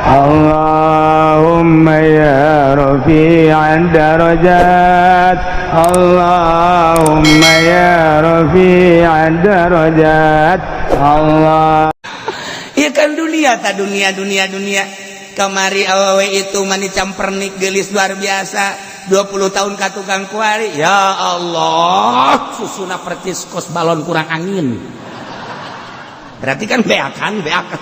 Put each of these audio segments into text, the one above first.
اللهم يا رفيع الدرجات، اللهم يا رفيع الدرجات، الله. Iya kan, dunia tak, dunia, dunia, dunia. Kamari awewe itu mani campernik, gelis luar biasa, 20 tahun ka tukang. Kuari, ya Allah, susuna percis kos balon kurang angin. Berarti kan beakan, beak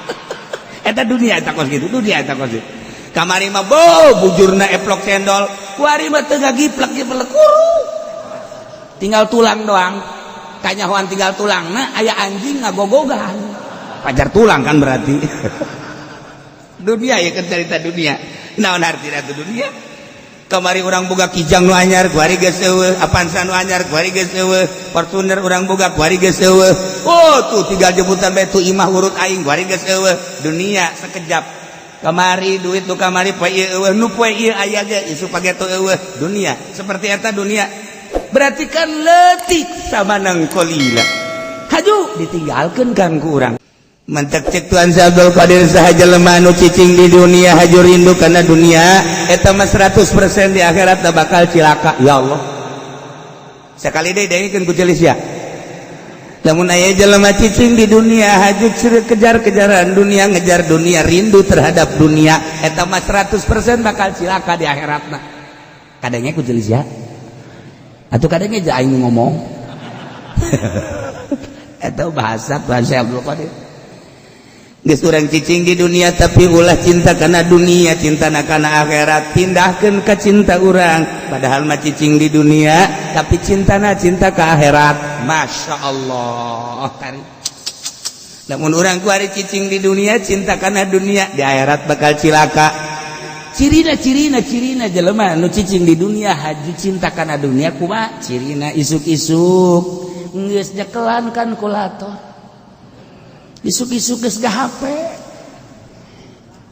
eta dunia. Eta kos gitu dunia, eta kos gitu. Kamari mah bo bujurna eplok cendol, kuari mah teu ngagiplek giplek, kuru tinggal tulang doang. Kanyahoan tinggal tulang. Nah, aya anjing ngagogogan pajar tulang kan. Berarti dunia ya kan, cerita dunia. Naon artina itu dunia? Kamari urang boga Kijang nu anyar, kuari geus eueuh. Avanza nu anyar, kuari geus eueuh. Fortuner urang boga, kuari geus eueuh. Oh, tuh tinggal jemputan bae tuh imah urut aing, kuari geus eueuh. Dunia sekejap. Kamari duit nu kamari, poe ieu eueuh, nu poe ieu aya ge isuk pageto eueuh. Dunia seperti eta dunia. Berarti kan leutik, ثمنا قليلا, haju ditinggalkeun kan ku urang. Mantak cek Tuan Abdul Qadir, saha jelema anu cicing di dunia, haju rindu karena dunia, eta mah 100% di akhirat bakal cilaka. Ya Allah, sekali deh dengekeun ku celis ya. Lamun aya jelema cicing di dunia, haju kejar-kejaran dunia, ngejar dunia, rindu terhadap dunia, eta mah 100% bakal cilaka di akhiratna. Kadangnya ku celis ya, atau kadangnya aja aing ngomong eta bahasa Tuhan Syekh Abdul Qadir. Geus urang cicing di dunia, tapi ulah cinta karena dunia, cinta kana akhirat. Pindahkeun ke cinta urang, padahal mah cicing di dunia, tapi cintana cinta ke akhirat. Masya Allah, kari lamun urang kuari cicing di dunia, cinta kana dunia, di akhirat bakal cilaka. Cirina, cirina, cirina jelema nu cicing di dunia, haju cinta kana dunia, kumaha cirina? Isuk-isuk geus nyekelan kalkulator, isuk-isuk geus HP,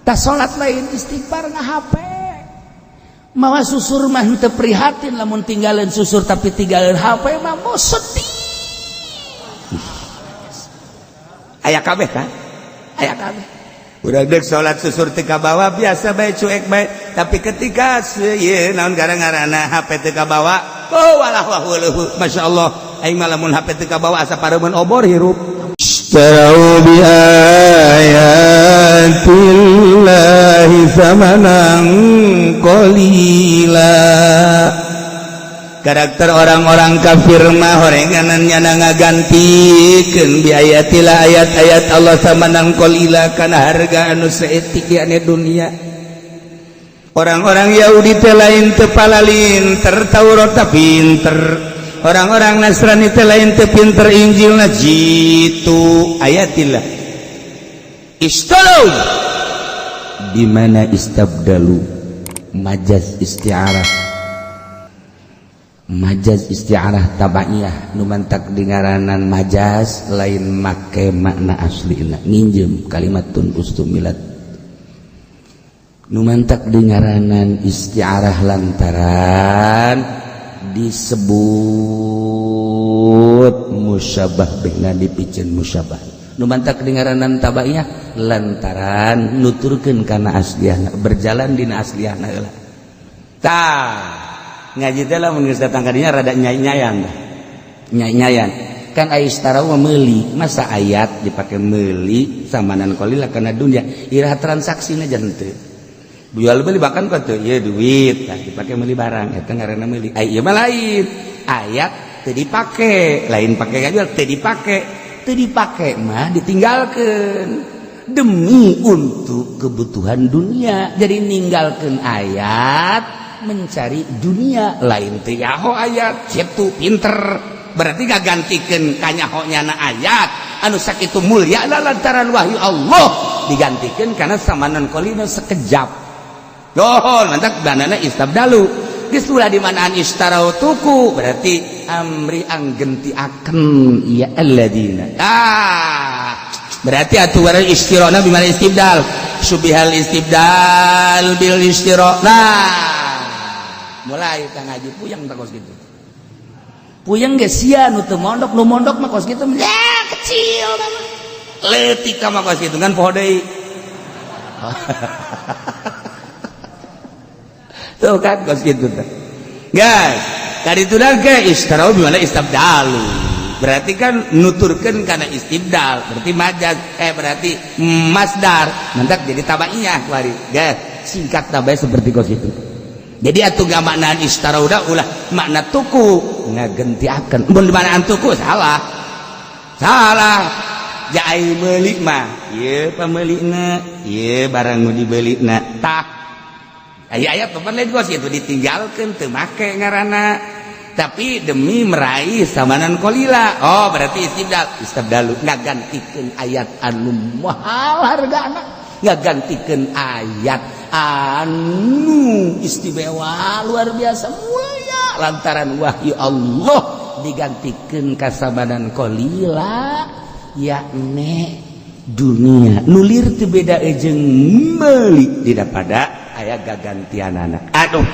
tas salat lain istighfar, nga HP, mawa susur mah teu prihatin lamun tinggalin susur, tapi tinggalin HP mah mau sedih. Aya kabeh kan, aya kabeh. Udah dek salat, susur teu kabawa, biasa bae, cuek bae. Tapi ketika ieu naon gara-garana HP teu kabawa, oh walah wah weuh, masyaallah, aing mah lamun HP teu kabawa asa pareumeun obor hirup. اشتروا بآيات الله ثمنا قليلا. Karakter orang-orang kafir mah horenganan nyana ngagantikeun بآيات الله ayat-ayat Allah ثمنا قليلا kana harga anu saeutik, yakni dunia. Orang-orang Yahudi teh lain teu palalinter Taurat, pinter. Orang-orang Nasrani teh lain teu pinter Injilna, jitu آيات الله. اشتروا di mana استبدلوا, majaz isti'arah, majaz isti'arah tabaiyah. Nu mantak dingaranan majaz lain make makna aslina, nginjem كلمة استعملت. Nu mantak dingaranan isti'arah lantaran disebut musyabah bihna, dipiceun musyabah. Nu mantak dingaranan tabaiyah lantaran nuturkeun kana asliahna, berjalan dina asliahna heula. Tah, ngaji teh lamun geus datang ka dinya rada nyai-nyayan, nyai-nyayan kan. Aya اشتروا mah meuli, masa ayat dipake meuli ثمنا قليلا kana dunia? Iraha transaksina jangan teu jual beli, bahkan kok teu ieu duit tah dipake meuli barang, eta ngaranna meuli. Ai ieu mah lain, ayat teu dipake, lain pake ngajual, teu dipake. Teu dipake mah ditinggalkeun demi untuk kebutuhan dunia. Jadi ninggalkeun ayat mencari dunia, lain teu nyaho ayat kitu pinter. Berarti gak gantikan kanyaho nyana ayat anu sakitu mulia lantaran wahyu Allah digantikan karena ثمنا قليلا, sekejap. Oh, mantap danana استبدلوا. Geus ulah di manaan اشتروا tuku, berarti amri anggentiaken ya الذين. Ah, berarti atuh barang اشتراءna bimana استبدال. شبه الاستبدال بالاشتراء. Nah, mulai tang ngaji puyeng tak kos gitu. Puyeng ge sia nu teu mondok, nu mondok mah kos kitu ya kecil mah. Leutik mah kos kitu kan poho deui. Tuh kan kos gitu tuh. Guys, tadi itu ke ishtarau gimana istabdalu. Berarti kan nuturkeun karena istibdal, berarti majaz, berarti masdar. Mantak jadi tabaiyah kuari. Guys, singkat tabai seperti kos gitu. Jadi atuh gak maknaan ishtarau ulah makna tuku ngagentiakeun. Mun maknaan tuku salah. Salah. Jai meuli mah, ieu pameulikna, ieu barang nu dibelina. Tah. Aya ayat papan lain kos itu ditinggalkeun teu make ngaranna. Tapi demi meraih samanan qalila. Oh, berarti istibdal, istabdalu ngagantikeun ayat anu mahal hargana, ngagantikeun ayat anu istimewa luar biasa mulia lantaran wahyu Allah digantikeun kasamanan qalila, yakni dunia nulir teu beda jeung meuli tidak pada aya gagantianana. Aduh,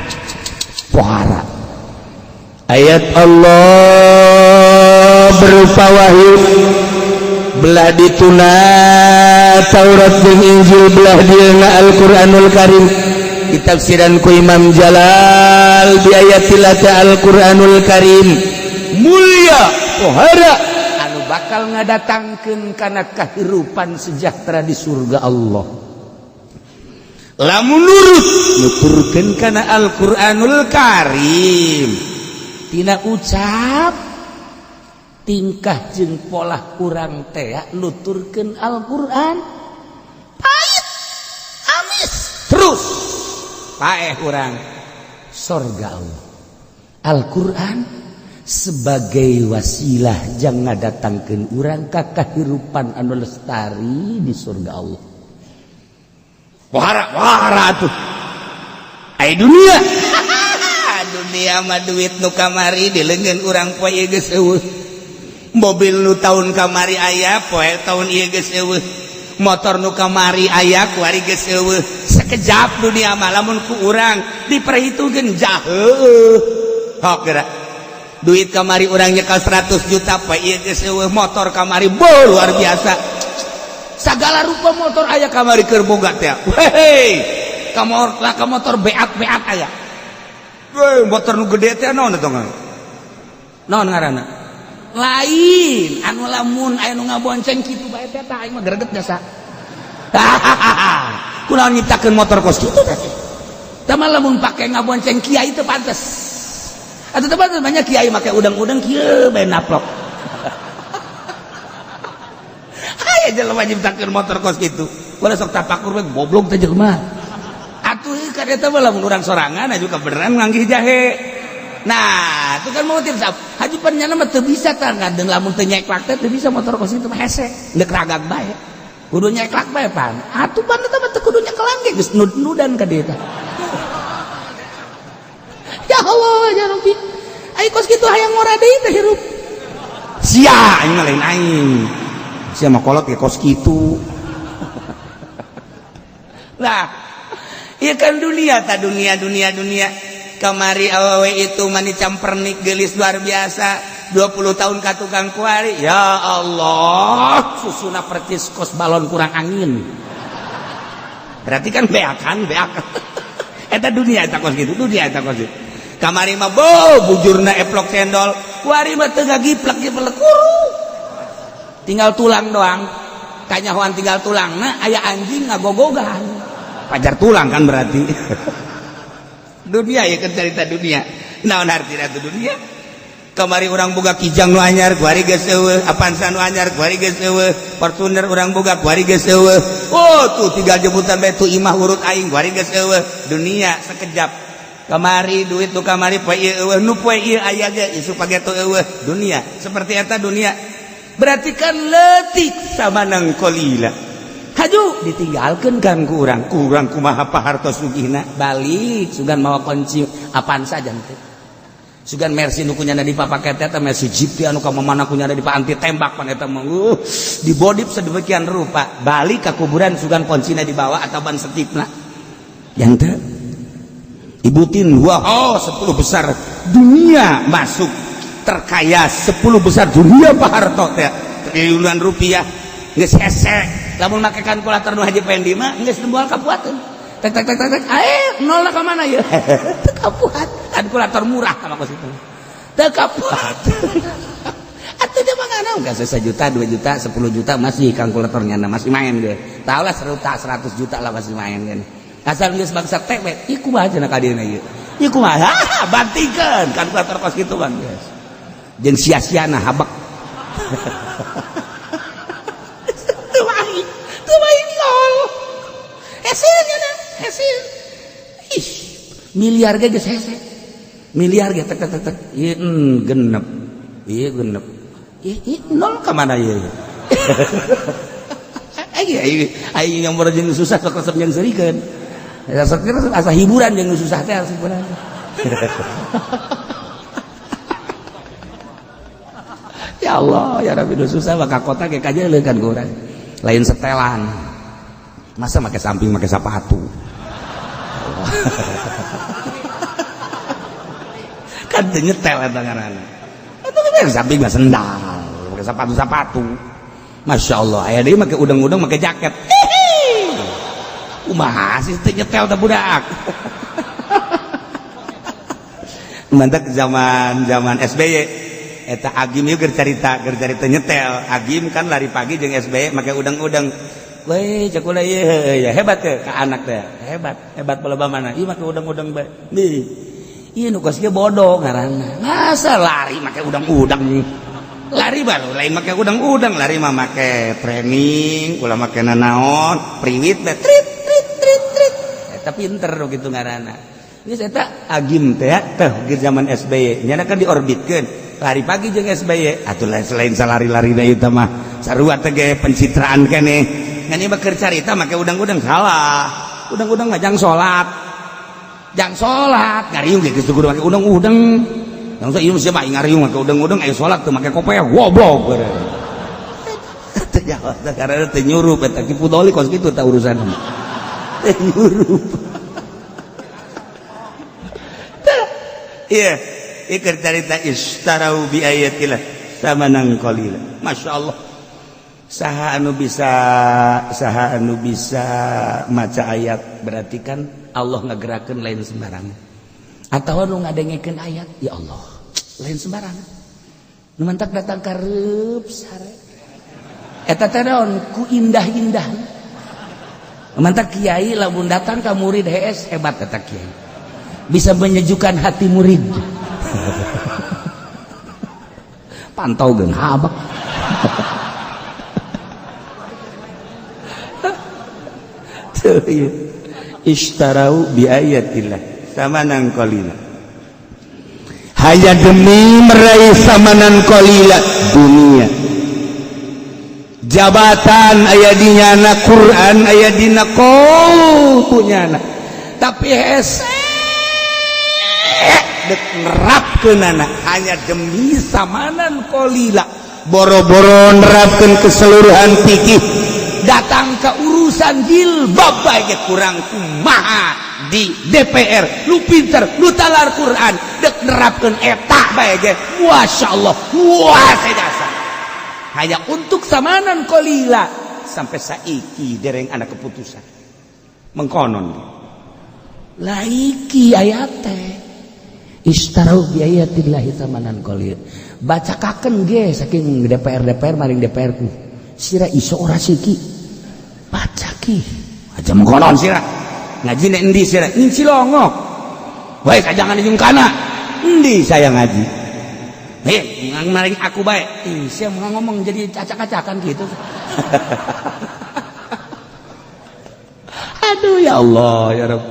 pohara ayat Allah berupa wahyu belah dituna Taurat jeung Injil, belah dieuna Al-Qur'anul Karim, ditafsiran ku Imam Jalal bi ayatillah Al-Qur'anul Karim mulia pohara anu bakal ngadatangkeun kana kahirupan sejahtera di surga Allah lamun nurut nuturkeun kana Al-Qur'anul Karim tina ucap, tingkah jeung pola urang teh nuturkeun Al-Qur'an, pahit amis terus paeh urang sorga Allah. Al-Qur'an sebagai wasilah jangan datangkan urang ka kahirupan anu lestari di surga Allah. Pohara pohara tuh ai dunia. Dunia mah duit nu kamari di leungeun urang poe ieu geus eueuh, mobil nu tahun kamari aya poe tahun ieu geus eueuh, motor nu kamari aya kuari geus eueuh. Sekejap dunia mah lamun ku urang diperhitungkeun jauh. Hok geura duit kamari urang nyekel 100 juta, poe ieu geus eueuh. Motor kamari bo luar biasa, segala rupa motor aya kamari keur boga teh. Hei, kamor lah ka motor beak-beak aya. Weh, motor nu gede teh naon eta naon ngaranna? Lain anu lamun aya nu ngabonceng kitu bae teh, tah aing mah greget jasa. Kunaon nyiptakeun motor kos kitu teh? Tah mah lamun pake ngabonceng kiai teu pantes. Atuh teu pantes, banyak kiai make udang-udang kieu bae naplok. Aya jelema nyiptakeun motor kos kitu. Ulah sok tapakur we, goblok teh jelema. Atuh kan eta mah lamun urang sorangan juga beneran nganggih jahe. Nah, itu kan mau tidak haji pan mah teu bisa tah ngadeng lamun teu nyeklak teh teu bisa. Motor kos itu mah hese deuk ragag bae, kudu nyeklak bae pan. Atuh pan eta mah teu kudu nyekelan ge geus nud-nudan ka dieu teh. Ya Allah ya Rabbi, ai kos kitu hayang ngora deui teh hirup sia? Aing mah lain aing, sia mah kolot ge kos kitu. Nah, ieu kan dunia ta, dunia dunia dunia. Kamari awewe itu mani campernik gelis luar biasa, 20 tahun ka tukang kuari, ya Allah, susuna percis kos balon kurang angin. Berarti kan beakan beakan eta dunia eta kos gitu, dunia eta kos gitu. Kamari mah bo bujurna eplok cendol, kuari mah teu ngagiplek giplek, kuru tinggal tulang doang. Kanyahoan tinggal tulang, nah aya anjing ngagogogan pajar tulang kan. Berarti dunia ya kan, cerita dunia. Naon artina itu dunia? Kamari urang boga Kijang nu anyar, kuari geus eueuh. Avanza nu anyar, kuari geus eueuh. Fortuner urang boga, kuari geus eueuh. Oh, tuh tinggal jemputan bae tuh imah urut aing, kuari geus eueuh. Dunia sekejap. Kamari duit nu kamari poe ieu eueuh, nu poe ieu aya ge isuk pageto eueuh. Dunia seperti eta dunia. Berarti kan leutik samanang qalila. Haju ditinggalkan kan ku urang, kurang kumaha Pak Harto sugihna, balik sugan mawa kunci Avanza jangan sugan Mercy nu kunyana dipapaket eta Mercy Jeep anu ka mana kunyana di anti tembak pan eta mah, dibodif sedemikian rupa. Balik ke kuburan sugan kuncina dibawa atau ban setipna yang teu. Ibutin wah, oh, 10 besar dunia masuk, terkaya 10 besar dunia Pak Harto teh, triliunan rupiah geus hese. Lamun make kalkulator nu Haji Pendi mah geus moal kapuateun. Tek tek tek tek tek, eh nolna ka mana ieu? Teu kapuat. Kalkulator murah sama kos itu. Teu kapuat. Atuh dia mah ngana enggak 1 juta, 2 juta, 10 juta masih kalkulatornya masih main ge. Tahu lah 100 juta lah masih main kan. Asal geus bangsa tek we, ieu kumaha cenah ka dieuna ieu. Ieu kumaha? Bantingkeun kalkulator kos kitu bang geus. Jeung sia-siana habak. Teu main, teu main nol. Hese nya, hese. Ih, miliar ge geus hese. Miliar ge tek tek tek tek. Ieu genep. Ieu genep. Ih, nol ka mana ieu? Aing aing yang jeung susah sok resep jeung seurikeun. Sok asa hiburan jeung susah teh asa hiburan. Ya Allah, ya Rabbi, susah maka kota ge kajeleukan ku urang. Lain setelan. Masa make samping make sepatu. Kan teu nyetel eta ngaranna. Eta kan samping mah sendal, make sepatu-sepatu. Masya Allah, aya deui make udang-udang make jaket. Kumaha sih teu nyetel teh budak. Mantak zaman-zaman SBY. Eta Agim ieu keur carita nyetel. Agim kan lari pagi jeung SBY make udang-udang. Weh, cek ulah ieu ya hebat teh ka anak teh. Hebat, hebat palebah mana? Ieu make udang-udang bae. Nih. Ieu nu kos kieu bodoh ngaranna. Masa lari make udang-udang? Lari baru lain make udang-udang, lari mah make training, ulah make nanaon, priwit bae trit trit trit trit. Eta pinter nu kitu ngaranna. Geus eta Agim teh teh ge zaman SBY, nyana kan diorbitkeun. Lari pagi jeung SBY, atuh selain salari-larina ieu mah sarua teh ge pencitraan keneh. Ngan ieu mah keur carita make udang-udang salah. Udang-udang mah jang salat. Jang salat, ngariung ge geus kudu make udang-udang. Langsung ieu mah ngariung make udang-udang aya salat teu make kopeah goblok. Teu jawab teh karena teu nyurup eta Ki Pudoli kos kitu tah urusan. Teu nyurup. Iya, ieu carita istarau bi ayatillah samanan qalila. Masya Allah. Saha anu bisa maca ayat berarti kan Allah ngagerakeun lain sembarangan. Atawa nu ngadengekeun ayat, ya Allah, lain sembarangan. Nu mantak datang ka reup sare. Eta teh naon ku indah-indah. Nu mantak kiai lamun datang ka murid hees hebat eta kiai. Bisa menyejukkan hati murid. Pantau geun habak. Ishtarau bi ayatillah samanan qalila. Hanya demi meraih samanan qalila dunia. Jabatan aya di nyana, Quran aya dina punyana. Tapi hese dek nerapkeunana hanya demi samanan qalila. Boro-boro nerapkeun keseluruhan fikih, datang ke urusan jilbab bae ge kurang kumaha di DPR lu pinter lu talar Quran dek nerapkeun eta bae ge masyaallah wah saya hanya untuk samanan qalila sampai saiki dereng anak keputusan mengkonon laiki ayat teh istarau bi ayatillahi samanan qalil. Bacakakeun ge saking DPR DPR maring DPR ku sira iso ora siki baca ki aja mengkonon sira ngaji nek endi sira ing Cilongok wae kajangan jeung kana endi saya ngaji maring aku bae ih sia ngomong jadi acak-acakan gitu. Aduh ya Allah ya Rabb,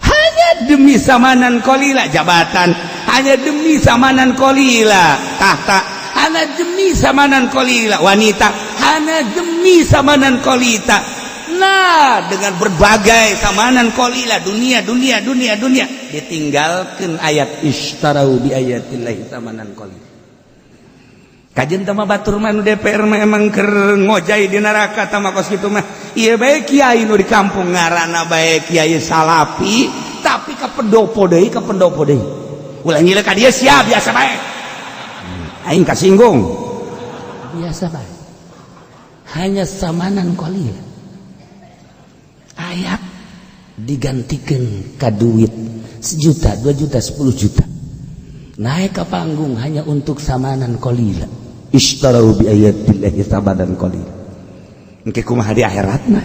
hanya demi samanan qalila jabatan, hanya demi samanan qalila tahta, hanya demi samanan qalila wanita, hanya demi samanan qalita. Nah, dengan berbagai samanan qalila dunia dunia dunia dunia ditinggalkan ayat istarau bi ayatillahi samanan qalila. Kajen teh mah batur mah nu DPR mah emang keur ngojay di neraka tah mah kos kitu mah. Ieu bae kiai nu di kampung ngaranna bae kiai salapi tapi ka pendopo deui ka pendopo deui. Ulah nyileuh ka dieu sia biasa bae. Aing kasinggung. Biasa bae. Hanya samanan qalil, ayat digantikan ka duit sejuta, 2 juta, 10 juta, naik ke panggung hanya untuk samanan qalila. Ishtarau bi ayatillahi samanan qalila. Engke kumaha di akhiratna?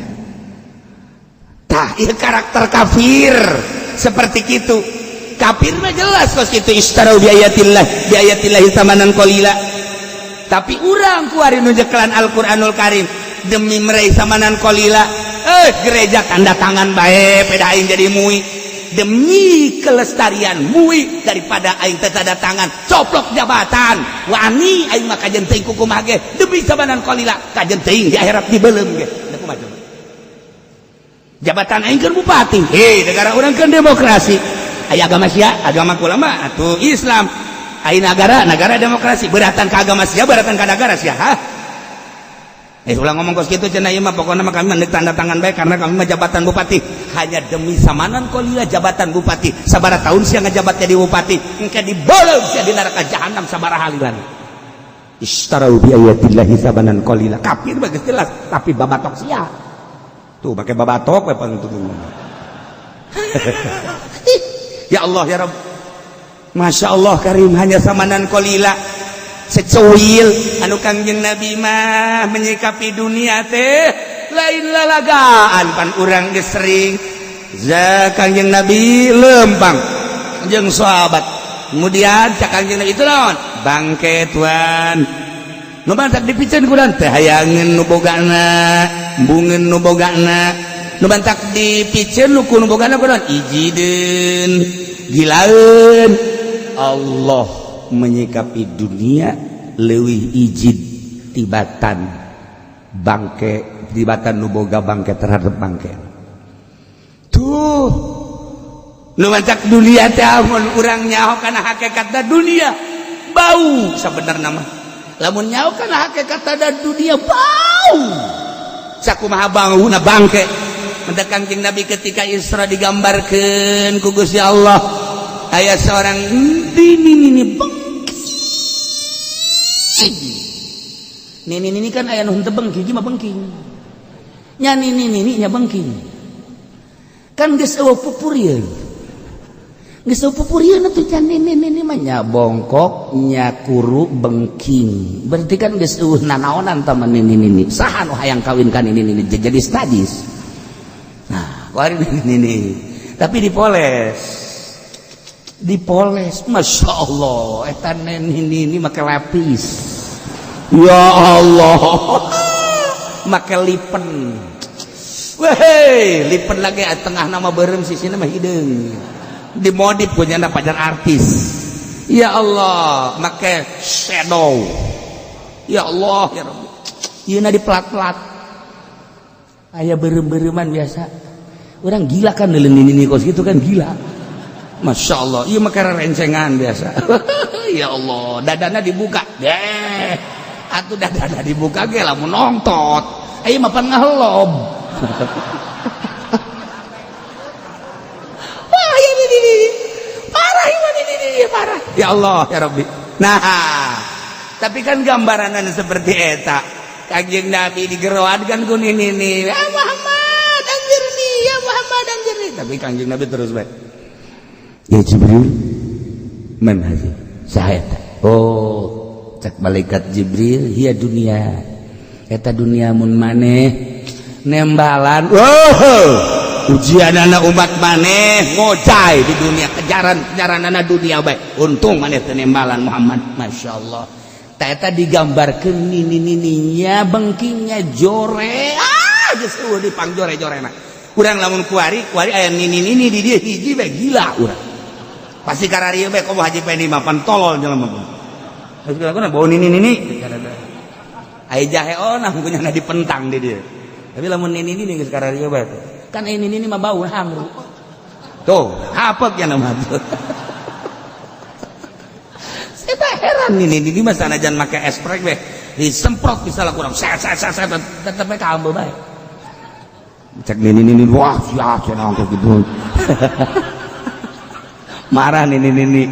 Tah, ieu karakter kafir seperti itu. Kafir mah jelas kos kitu, ishtarau bi ayatillahi samanan qalila. Tapi urang kuari nu nyekelan Al-Qur'anul Karim demi meraih samanan qalila, eh, gereja tanda tangan bae peda aing jadi MUI demi kelestarian MUI, daripada aing teu tanda tangan coplok jabatan. Wani aing mah kajen teuing kukumaha ge demi samanan qalila, kajen teuing di akhirat dibeuleum ge. Da kumaha coba? Jabatan aing kan bupati. Hei, negara urang kan demokrasi. Aya agama sia, agama kula mah atuh Islam. Aya negara, negara demokrasi, beratan ka agama sia, beratan ka negara sia, ha? Eh, ulah ngomong kos kitu cenah, ieu mah pokokna mah kami mah tanda tangan bae karena kami mah jabatan bupati hanya demi samanan qalila. Jabatan bupati sabaraha tahun sia ngajabat jadi bupati? Engke dibeuleum sia di neraka jahanam sabaraha lilan. Ishtarau bi ayatillahi samanan qalila. Kafir bagus jelas, tapi babatok sia tuh pakai babatok we pangtutung. Ya Allah, ya Rabb, Masya Allah Karim, hanya samanan qalila, secuil. Anu Kangjeng Nabi mah menyikapi dunia teh lain lalagaan. Pan urang geus sering za Kangjeng Nabi lempang jeung sahabat, kemudian cak Kangjeng Nabi, "Itu naon?" "Bangke, tuan." Nu mantak dipiceun ku urang teh hayangeun nu bogana, embungeun nu bogana. Nu mantak dipiceun nu ku nu bogana ku urang ijideun, gilaeun. Allah menyikapi dunia leuwih ijid tibatan bangke, tibatan nu boga bangke terhadap bangke. Tuh, nu mancak dunia teh amun urang nyaho kana hakikatna, dunia bau. Sabenerna mah lamun nyaho kana hakikatna, dunia bau. Sakumaha bauna bangke? Mendak Kangjeng Nabi ketika Isra digambarkeun ku Gusti Allah, aya seorang nini nini bengking. Nini nini kan aya nu henteu bengking, mah bengking nya. Nini nini nya bengking kan geus eueuh pupurieun, geus eueuh pupurieun atuh can. Nini nini mah nya bongkok, nya kuru, bengking, berarti kan geus eueuh nanaonan tah nini nini. Saha nu hayang kawin ka nini nini? Jadi sadis. Nah, kuari nini nini tapi dipoles, dipoles, masya Allah, eta nini nini make lapis, ya Allah, make lipen. Weh, lipen lagi tengah nama beureum, sisina mah hideung, dimodif punya pacar artis. Ya Allah, make shadow. Ya Allah, ya Rabbi, ieu di plat-plat aya beureum-beureuman. Biasa orang gila kan nini nini kos gitu kan, gila. Masya Allah, iya, make rencengan biasa. Ya Allah, dadana dibuka deh atuh, dadana dibuka ge lamun nongtot. Ayo mapan ngahelob. Wah, ini parah ini, ini parah. Ya Allah, ya Rabbi. Nah, tapi kan gambaran seperti eta, Kanjeng Nabi digeroan kan ku nini nih, "Ya Muhammad, anjirni, ya Muhammad, anjirni." Tapi Kanjeng Nabi terus baik, "Ya Jibril, man hazi?" "Saha eta?" Oh, cek malaikat Jibril, "Hiya dunia." Eta dunia. Mun maneh nembalan, oh, ujian anak umat, maneh ngocai di dunia, kejaran kejaran anak dunia baik. Untung maneh teu nembalan, Muhammad. Masya Allah, eta digambarkeun nini nininya bengkingnya jore. Ah, geus eueuh dipangjore jorena. Urang lamun kuari kuari aya nini nini di dieu hiji bae, gila urang pasti. Kararieu bae komo Haji Pendi mah, pan tolol jelema. Geus bau nini nini, aya jahe onah punya dipentang di dieu. Tapi lamun nini nini geus kararieu bae kan, ini nini mah bau hangru tuh, hapek ya nama tuh. Saya heran, nini nini mah sanajan make esprek bae disemprot misalnya kurang set set set set, tetep bae kaambe bae. Cek nini nini, "Wah, siap cenah," gitu marah nini nini.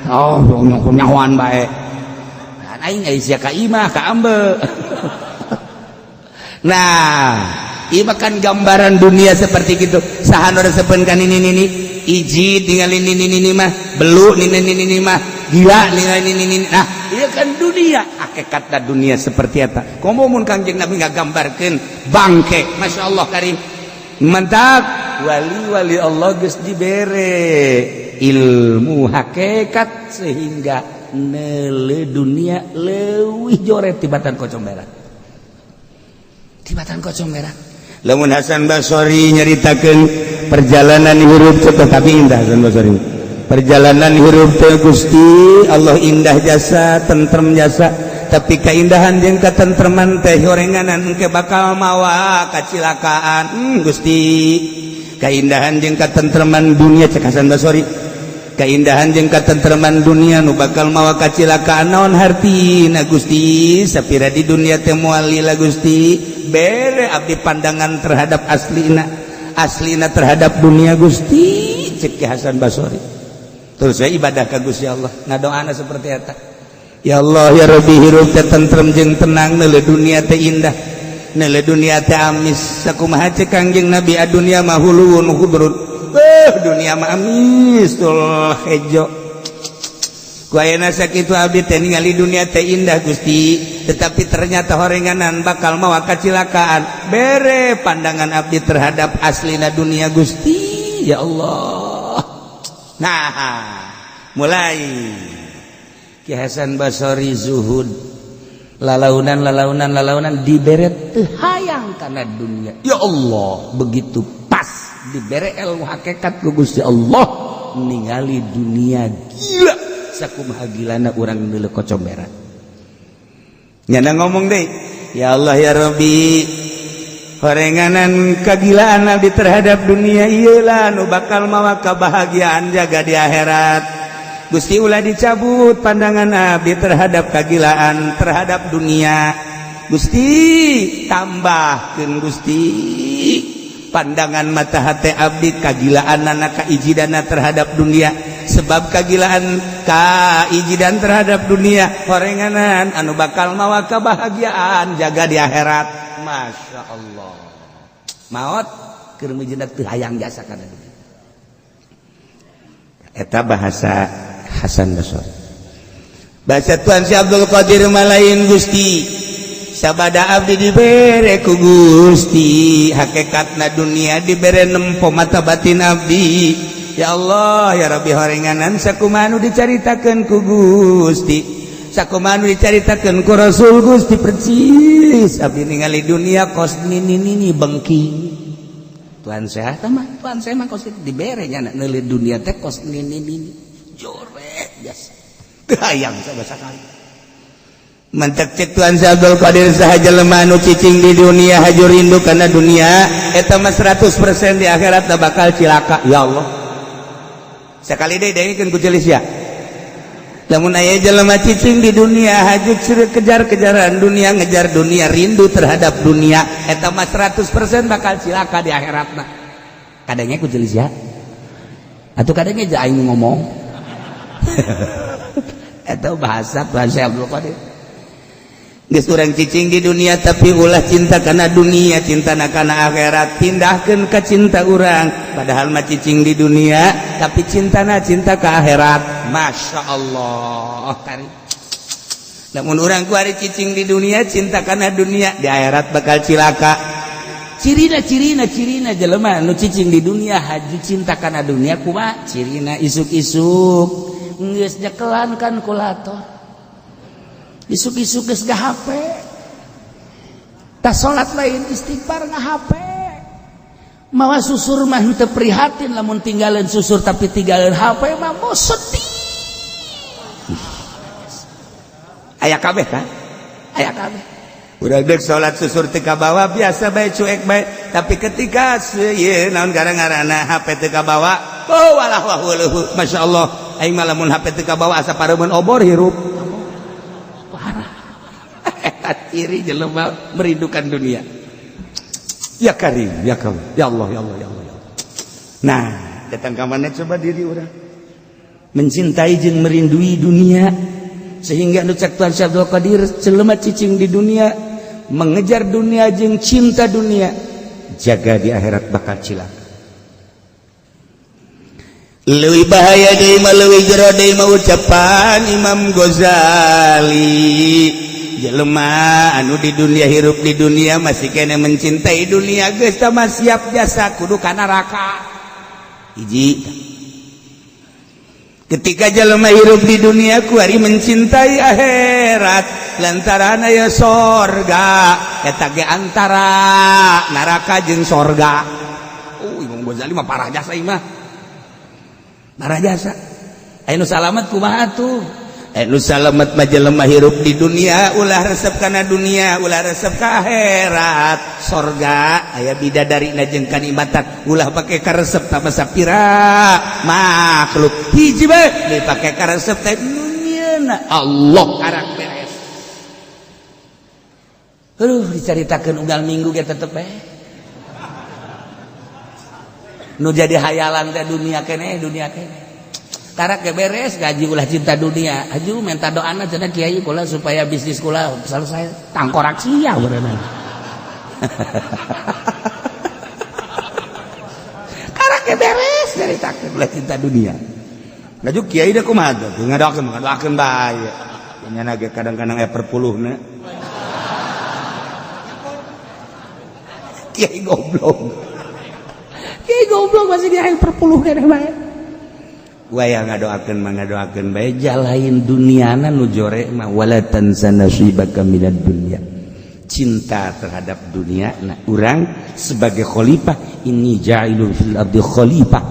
Oh, nyahoan bae. Aing aya sia ka imah ka ambe. Nah, ieu kan gambaran dunia seperti gitu. Saha nu resepeun ka nini nini? Iji tinggal ini nini nini mah, belu nini nini nini mah, gila ningali nini nini. Nah, ieu kan dunia, hakikatna dunia seperti eta. Komo mun Kangjeng Nabi ngagambarkeun bangke, Masya Allah karim. Mantap, wali-wali Allah geus dibere ilmu hakikat sehingga neuleu dunia leuwih joret tibatan kocong berak. Tibatan kocong berak. Lamun Hasan Basori nyaritakeun perjalanan hirup teh, tapi indah Hasan Basori. Perjalanan hirup teh, Gusti Allah, indah jasa, tentrem jasa, tapi keindahan jeung katentreman teh horenganan engke bakal mawa kacilakaan. Gusti, keindahan jeung katentreman dunia, cek Hasan Basori, keindahan jeung katentreman dunia nu bakal mawa kacilakaan naon hartina, Gusti? Sapira di dunia teh moal lila, Gusti. Bere abdi pandangan terhadap aslina, aslina terhadap dunia, Gusti, cek Ki Hasan Basori. Terus saya ibadah ka Gusti Allah, ngadoana seperti eta, ya Allah ya Rabbi, hirup teh tentrem jeung tenang, neuleu dunia teh indah, neuleu dunia teh amis. Sakumaha cek Kangjeng Nabi, adunya mah huluwun khudrun. Dunia mah amis tul hejo. Ku ayeuna sakitu abdi teh ningali dunia teh indah, Gusti, tetapi ternyata horenganan bakal mawa kacilakaan. Bere pandangan abdi terhadap aslina dunia, Gusti, ya Allah. Nah, mulai Ki Hasan Basori zuhud, lalaunan lalaunan lalaunan, dibere teu hayang kana dunia. Ya Allah, begitu pas dibere ilmu hakikat ku Gusti Allah, ningali dunia gila sakumaha gilana urang neuleu kocomberan. Nyana ngomong deh, ya Allah ya Rabbi, horenganan kagilaan abdi terhadap dunia iyalah nu bakal mawa kebahagiaan jaga di akhirat. Gusti, ulah dicabut pandangan abdi terhadap kagilaan terhadap dunia. Gusti, tambahkeun, Gusti, pandangan mata hati abdi, kagilaan anak kaijidana terhadap dunia, sebab kagilaan kaijidan terhadap dunia horenganan anu bakal mawa kebahagiaan jaga di akhirat. Masya Allah, maot keur mijeuna teu hayang jasa kana dunia. Eta bahasa Hasan Basri. Bahasa Tuan Syekh Abdul Qadir malain, Gusti, sabada abdi dibere ku Gusti hakikatna dunia, dibere nempo mata batin abdi, ya Allah ya Rabbi, horenganan sakumaha nu dicaritakeun ku Gusti, sakumaha nu dicaritakeun ku Rasul Gusti, percis abdi ningali dunia kos nini nini bengking. Tuhan saya mah, Tuhan saya mah kos dibere nya neuleu dunia teh kos nini nini joret biasa, teu hayang sama sekali. Mantak cek Tuhan Abdul Qadir, saha jelema nu cicing di dunia, haju rindu karena dunia, eta mah 100% di akhirat bakal cilaka. Ya Allah, sekali deh dengekeun ku celis ya. Lamun aya jelema cicing di dunia, haju kejar-kejaran dunia, ngejar dunia, rindu terhadap dunia, eta mah 100% bakal cilaka di akhiratna. Kadangnya ku celis ya atau kadangnya aja aing ngomong. Eta bahasa Tuhan Syekh Abdul Qadir. Geus urang cicing di dunia, tapi ulah cinta karena dunia, cinta kana akhirat. Pindahkeun ke cinta urang, padahal mah cicing di dunia, tapi cintana cinta ke akhirat. Masya Allah kari. Namun urang kuari cicing di dunia, cinta karena dunia, di akhirat bakal cilaka. Cirina, cirina, cirina jelema nu cicing di dunia, haju cinta kana dunia kumaha cirina? Isuk-isuk geus nyekelan kalkulator, isuk-isuk geus HP, tas salat lain istighfar, nga HP, mawa susur mah teu prihatin lamun tinggalin susur, tapi tinggalin HP mah mau sedih. Aya kabeh kan, aya kabeh. Udah dek salat, susur teu kabawa, biasa bae, cuek bae, tapi ketika ieu naon gara-garana HP teu kabawa, oh walah wah weuh, Masya Allah, aing mah lamun HP teu kabawa asa pareumeun obor hirup. Parah eta ciri jelema merindukan dunia. Ya Karim, ya Karim, ya Allah, ya Allah, ya Allah, ya Allah. Nah, datang ke mana coba diri orang mencintai jeung merindui dunia, sehingga nu cek Tuhan Syekh Abdul Qadir, jelema cicing di dunia Mengejar dunia jeung cinta dunia, jaga di akhirat bakal cilaka. Leuwih bahaya deui mah, leuwih jero deui mah, ucapan Imam Ghazali, jelema anu di dunia, hirup di dunia, masih kena mencintai dunia, geus mah siap jasa kudu ka neraka. Hiji, ketika jelema hirup di dunia kuari mencintai akhirat lantaran aya sorga, eta ge antara neraka jeung sorga. Oh, Imam Ghazali mah parah jasa ieu mah, parah jasa. Aya nu salamet kumaha tuh? Nu salamet mah jelema hirup di dunia ulah resep kana dunia, ulah resep ka akhirat. Sorga aya bidadari na jeung kanikmatan, ulah pake karesep tama sapira makhluk. Hiji bae dipake karesep teh nu nyieuna Allah, karak beres. Aduh, dicaritakeun unggal minggu ge tetep bae nu jadi hayalan teh dunia keneh, dunia keneh. Karak ge beres gaji, ulah cinta dunia. Aju minta doana cenah, "Kiai, kula supaya bisnis kula selesai." Tangkorak sia berenang. Karak ge beres caritakeun ulah cinta dunia. Ngaju kiai deh, kumaha tuh ngadoakeun, ngadoakeun bae nya ge, kadang-kadang aya perpuluhna. Kiai goblok, kiai goblok, masih di air perpuluh keneh bae. Waya ngadoakeun mah ngadoakeun bae, jalain duniana nu jore mah wala tansa nasibaka minad dunya, cinta terhadap dunia. Nah, urang sebagai khalifah, inni ja'ilun fil ardi khalifah,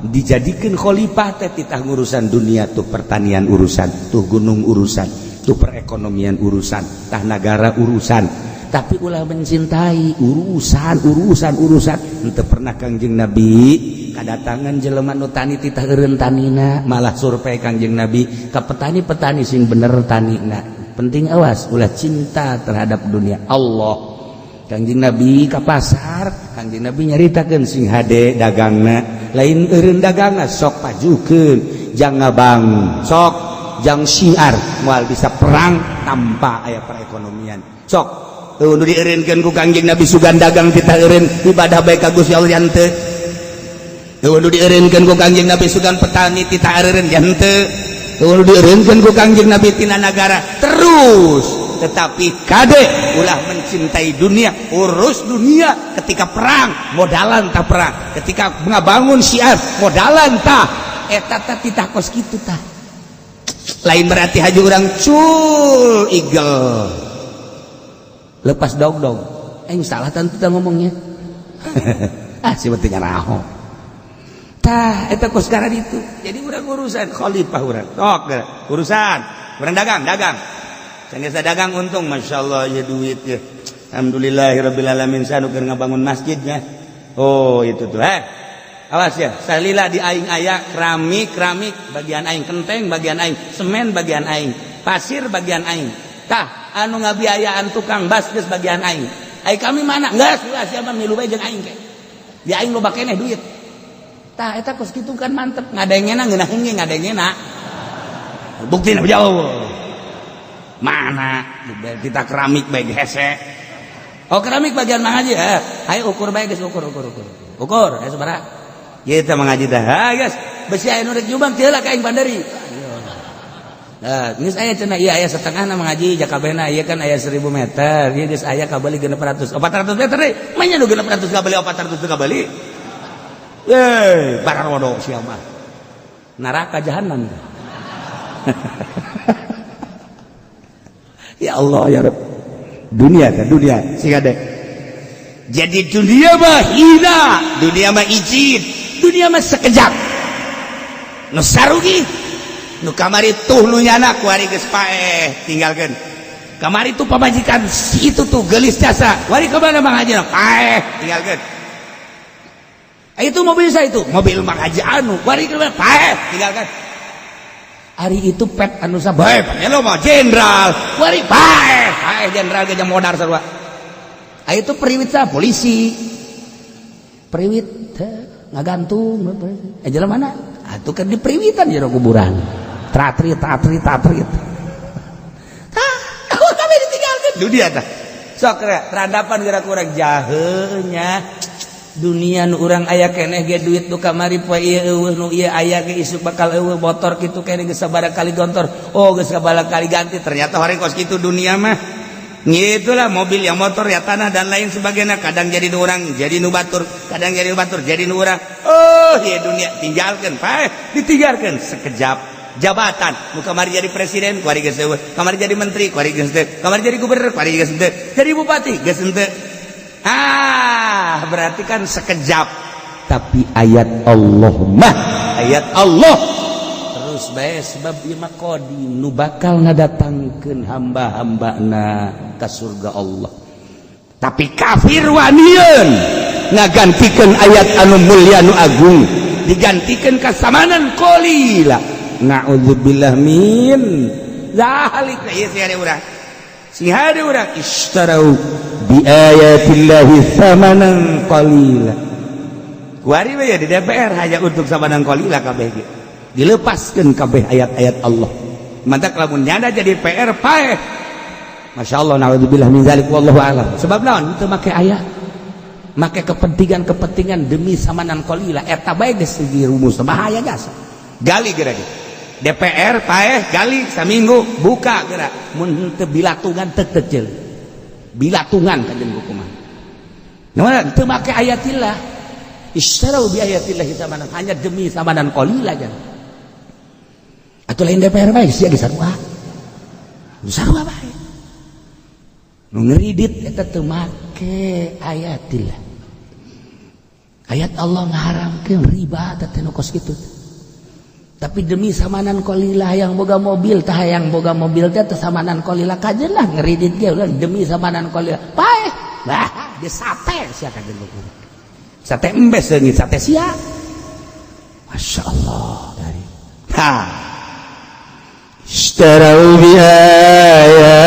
dijadikan khalifah teh titah ngurusan dunia tuh, pertanian urusan tuh, gunung urusan tuh, perekonomian urusan tah, negara urusan, tapi ulah mencintai urusan urusan urusan. Henteu pernah Kangjeng Nabi kadatangan jelema nu tani titah eureun tanina, malah survei Kangjeng Nabi ka petani-petani sing bener tanina. Penting, awas, ulah cinta terhadap dunia. Allah, Kangjeng Nabi ka pasar, Kangjeng Nabi nyaritakeun sing hade dagangna, lain eureun dagangna, sok pajukeun jang ngabang, sok jang syiar, moal bisa perang tanpa aya perekonomian. Sok tuh nu dieureunkeun ku Kangjeng Nabi, sugan dagang kita eureun, ibadah bae ka Gusti Allah henteu. Tuh nu dieureunkeun ku Kangjeng Nabi, sugan petani tita eureun henteu. Tuh nu dieureunkeun ku Kangjeng Nabi tina nagara terus, tetapi kade ulah mencintai dunia. Urus dunia, ketika perang modalan tah, perang ketika ngabangun syiar modalan tah, eta tah titah kos kitu tah. Lain berarti haji urang cul igel lepas dog dog, eh salah tentu kita ngomongnya. Ah, si pentingnya raho tah eta kos sekarang itu. Jadi urang urusan khalifah, urang sok urusan urang dagang, dagang saya dagang untung, masya Allah ya, duit ya, alhamdulillahirabbil alamin, saya keur ngabangun masjidnya. Oh, itu tuh, eh awas ya, salila di aing aya keramik, keramik bagian aing, kenteng bagian aing, semen bagian aing, pasir bagian aing. Tah, anu ngabiayaan tukang bas geus bagian aing. Ai kami mana? Geus lah, siapa milu bae jeung aing ke di aing loba keneh duit. Tah, eta kos kitu kan mantep ngadengena, ngeunaheun ge ngadengena. Buktina jauh mana kita keramik bae hese. Oh, keramik bagian Mang Haji eh. Ayo ukur bae geus, ukur ukur ukur ukur, ayo sabaraha ieu teh, Mang Haji? Tah geus besi aya nu rek nyumbang teu lah ka aing bandari. Nah, geus aya cenah ieu aya setengahna, Mang Haji, jakabehna ieu kan aya 1000 meter. Ieu geus aya kabeli 600. 400 meter deui. Manya nu 600 kabeli, 400 kabeli. Eh, bararodo sia mah. Neraka jahanam. Ya Allah ya Rabb. Dunia kan dunia sing ade. Jadi dunia mah hina, dunia mah izin, dunia mah sekejap. Nu sarugi nu kamari tuh, nu nyana kuari geus paeh, tinggalkeun. Kamari tuh pamajikan si itu tuh gelis jasa, wari kemana, Mang Haji? Paeh, tinggalkeun. Itu mobil saya, itu mobil Mang Haji anu, wari kemana? Paeh, tinggalkan. Hari itu pet anu sabae lo mah jenderal, wari paeh, paeh jenderal ge modar sarua. Ah, itu periwit sa polisi periwit ngagantung eh jalan mana atuh kan di periwitan jero kuburan, tratri tatri tatrit. Tah, kami ditinggalkan dunia tah. Sok terandapan gerak urang jahenya dunia nu urang aya keneh ge, duit nu kamari poe ieu euweuh, nu ieu aya ge isuk bakal euweuh, motor kitu keneh geus sabaraha kali gontor, oh, geus sabaraha kali ganti. Ternyata horeng kos kitu dunia mah. Itulah mobil yang motor ya, tanah dan lain sebagainya, kadang jadi nu urang jadi nu batur, kadang jadi nu batur jadi nu urang. Oh ya, dunia tinggalkan, Pak, ditinggalkan sekejap. Jabatan nu kamari jadi presiden, kuari geus euweuh, kamari jadi menteri, kuari geus teu, kamari jadi gubernur, kuari geus teu, jadi bupati geus henteu. Ah, berarti kan sekejap. Tapi ayat Allah mah ayat Allah terus bae, sebab ieu mah qadim, nu bakal ngadatangkeun hamba-hambana ka surga Allah. Tapi kafir wanian ngagantikan ayat anu mulia, anu agung, digantikan ka samanan qalila. Na'udzubillah min zalik. Ieu sih ada urang, sing hade urang ishtarau bi ayatillahi thamanan qalila. Kuari we ya di DPR hanya untuk samanan qalila, kabeh ge dilepaskeun kabeh ayat-ayat Allah. Mantak lamun nyanda jadi PR paeh. Masya Allah, na'udzubillah min zalik, wallahu a'lam. Sebab naon? Teu make ayat, make kepentingan-kepentingan demi samanan qalila. Eta bae geus rumus bahaya jasa. Gali geura ge DPR paeh, gali saminggu, buka geura, mun teu bilatungan teu kecil bilatungan kajen hukuman. Nah, teu make ayatillah. Istarau bi ayatillah samanan, hanya demi samanan qalila jan. Atuh lain DPR bae sia ge, sarua sarua bae nu ngeridit eta teu make ayatillah. Ayat Allah ngaharamkeun riba teh nu kos kitu, tapi demi samanan qalila, yang boga mobil tah, yang boga mobil teh teh samanan qalila kajen lah, ngeridit ge ulah demi samanan qalila paeh. Bah, dia sate sia kajen, sate embes leungit sate sia. Masya Allah dari ha اشتروا بآيات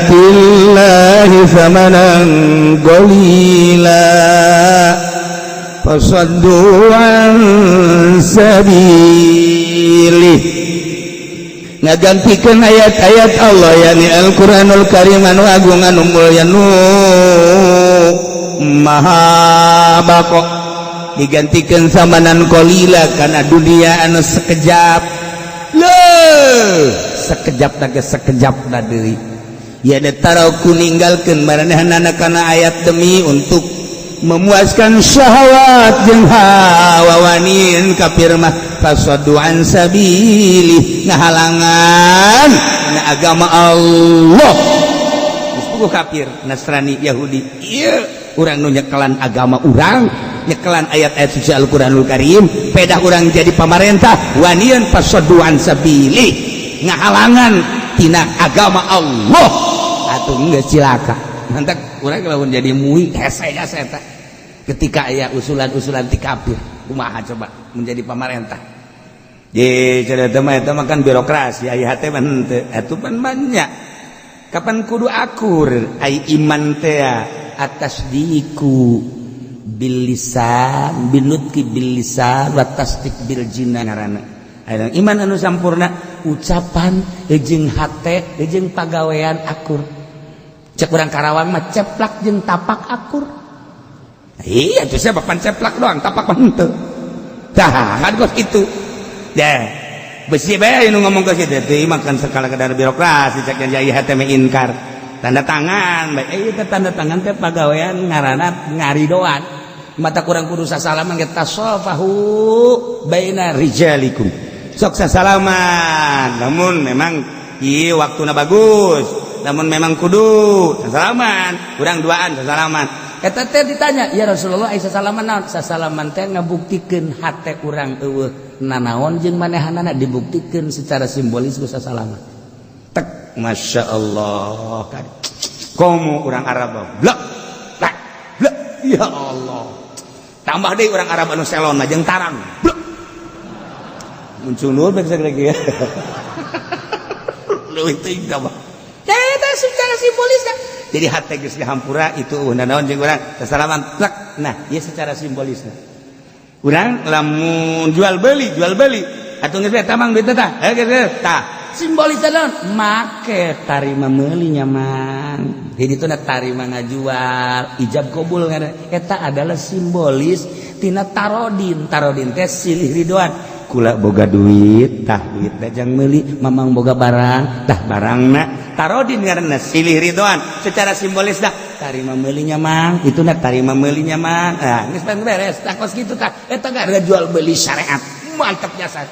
الله ثمنا قليلا فصدوا عن سبيله. Ngagantikan ayat-ayat Allah, yakni Al-Qur'anul Karim anu agung, anu mulia, nu maha bako, digantikan samanan qalila karena dunia anu sekejap. Loh, sekejap na sekejap na deui ya, taraku ninggalkeun maranehna kana ayat demi untuk memuaskan syahwat jeung hawa. Wanin kafir mah fasaddu an sabili, ngahalangan na agama Allah. Geus puguh kafir Nasrani Yahudi ieu, urang nu nyekelan agama urang, nyekelan ayat-ayat suci Al-Qur'anul Karim, pedah urang jadi pamarentah, wanian fasaddu an sabili, ngahalangan tina agama Allah. Atuh geus cilaka. Mantak urang lamun jadi MUI hese jasa eta ketika aya usulan-usulan ti kafir. Kumaha coba menjadi pamarentah? Ye, cerita mah eta mah kan birokrasi, aya hate mah henteu. Atuh pan banyak. Kapan kudu akur ai iman teh? At-tasdiku bil lisan, binutqi bil lisan wa tasdik bil jinan ngaranna. Aya iman anu sampurna, ucapan jeung hate jeung pagawean akur. Cek urang Karawang mah ceplak jeung tapak akur. Iya tuh, siapa pan ceplak doang, tapak mah henteu. Tah kan kos kitu deh, besi bae nu ngomong ke situ teh makan skala kadar birokrasi. Cek yang jaya hate mah inkar tanda tangan bae. Eh, teh tanda tangan teh pagawean ngaranna ngaridoan. Mata kurang kudu sasalaman ge, tasofahu baina rijalikum, sok sasalaman. Namun memang ieu waktuna bagus, namun memang kudu sasalaman, urang duaan sasalaman. Eta teh ditanya, "Ya Rasulullah, ai sasalaman naon?" Sasalaman teh ngabuktikeun hate urang euweuh nanaon jeung manehanana, dibuktikeun secara simbolis ku sasalaman. Tek, Masya Allah kan komo urang Arab blek blek blek. Ya Allah, tambah deui urang Arab anu selon jeung tarang blek muncul nur bae lagi ya, leuwih teuing tambah eta secara simbolis. Jadi hate geus dihampura itu euweuh nanaon jeung urang sasalaman plek. Nah, ieu secara simbolisna urang lamun jual beli atuh geus tamang duit tah, eh, geus tah. Simbolis naon? Make tarima meuli nya, Mang. Jadi itu tarima ngajual, ijab kabul ngaranna. Eta adalah simbolis tina tarodin. Tarodin teh silih ridoan. Kula boga duit, tah duit jang meuli, Mamang boga barang, tah barangna. Tarodin ngaranna, silih ridoan. Secara simbolis dah tarima meulinya, Mang, itu na tarima meulinya, Mang. Ah, geus beres tah, kos kitu tah. Eta ada jual beli syariat, mantap jasa.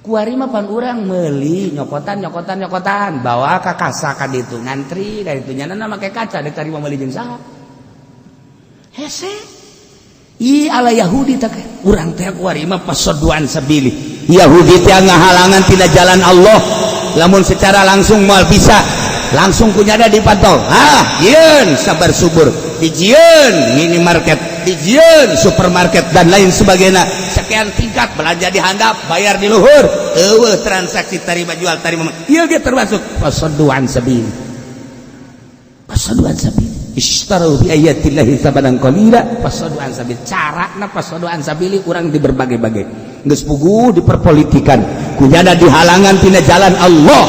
Kuari mah pan urang meuli nyokotan, nyokotan, nyokotan, bawa ka kasa ka ditu, ngantri ka ditu, nyana make kaca dek tarima meuli jeung saha? Hese. Ih, ala Yahudi teh urang teh kuari mah فصدوا عن سبيل. Yahudi teh ngahalangan tina jalan Allah. Lamun secara langsung moal bisa langsung kunyada dipantau. Ah, jieun sabar subur, dijieun minimarket, dijieun supermarket, dan lain sebagainya. Sekian tingkat, belanja di handap, bayar di luhur, eueuh transaksi tarima jual, tarima. Ieu ge termasuk فصدوا عن سبيل. فصدوا عن سبيل. اشتروا بآيات الله ثمنا قليلا فصدوا عن سبيل. Carana فصدوا عن سبيل urang di berbagai-bagai geus puguh diperpolitikan, kunyada dihalangan tina jalan Allah.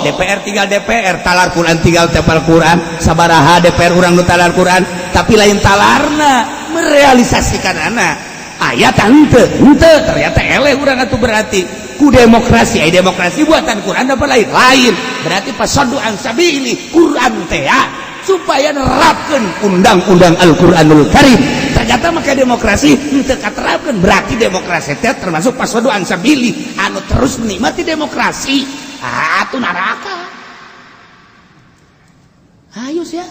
DPR tinggal DPR, talar Quran tinggal tepal Quran. Sabaraha DPR urang nu talar Quran, tapi lain talarna, merealisasikan anak ayat henteu henteu. Ternyata eleh urang atuh. Berarti ku demokrasi, ay demokrasi buatan Quran apa lain? Lain. Berarti فصدوا عن سبيل Quran teh ya, supaya nerapkeun undang-undang Al-Qur'anul Karim. Ternyata maka demokrasi henteu katerapkeun. Berarti demokrasi teh termasuk فصدوا عن سبيل. Anu terus menikmati demokrasi atuh neraka. Ayo sia.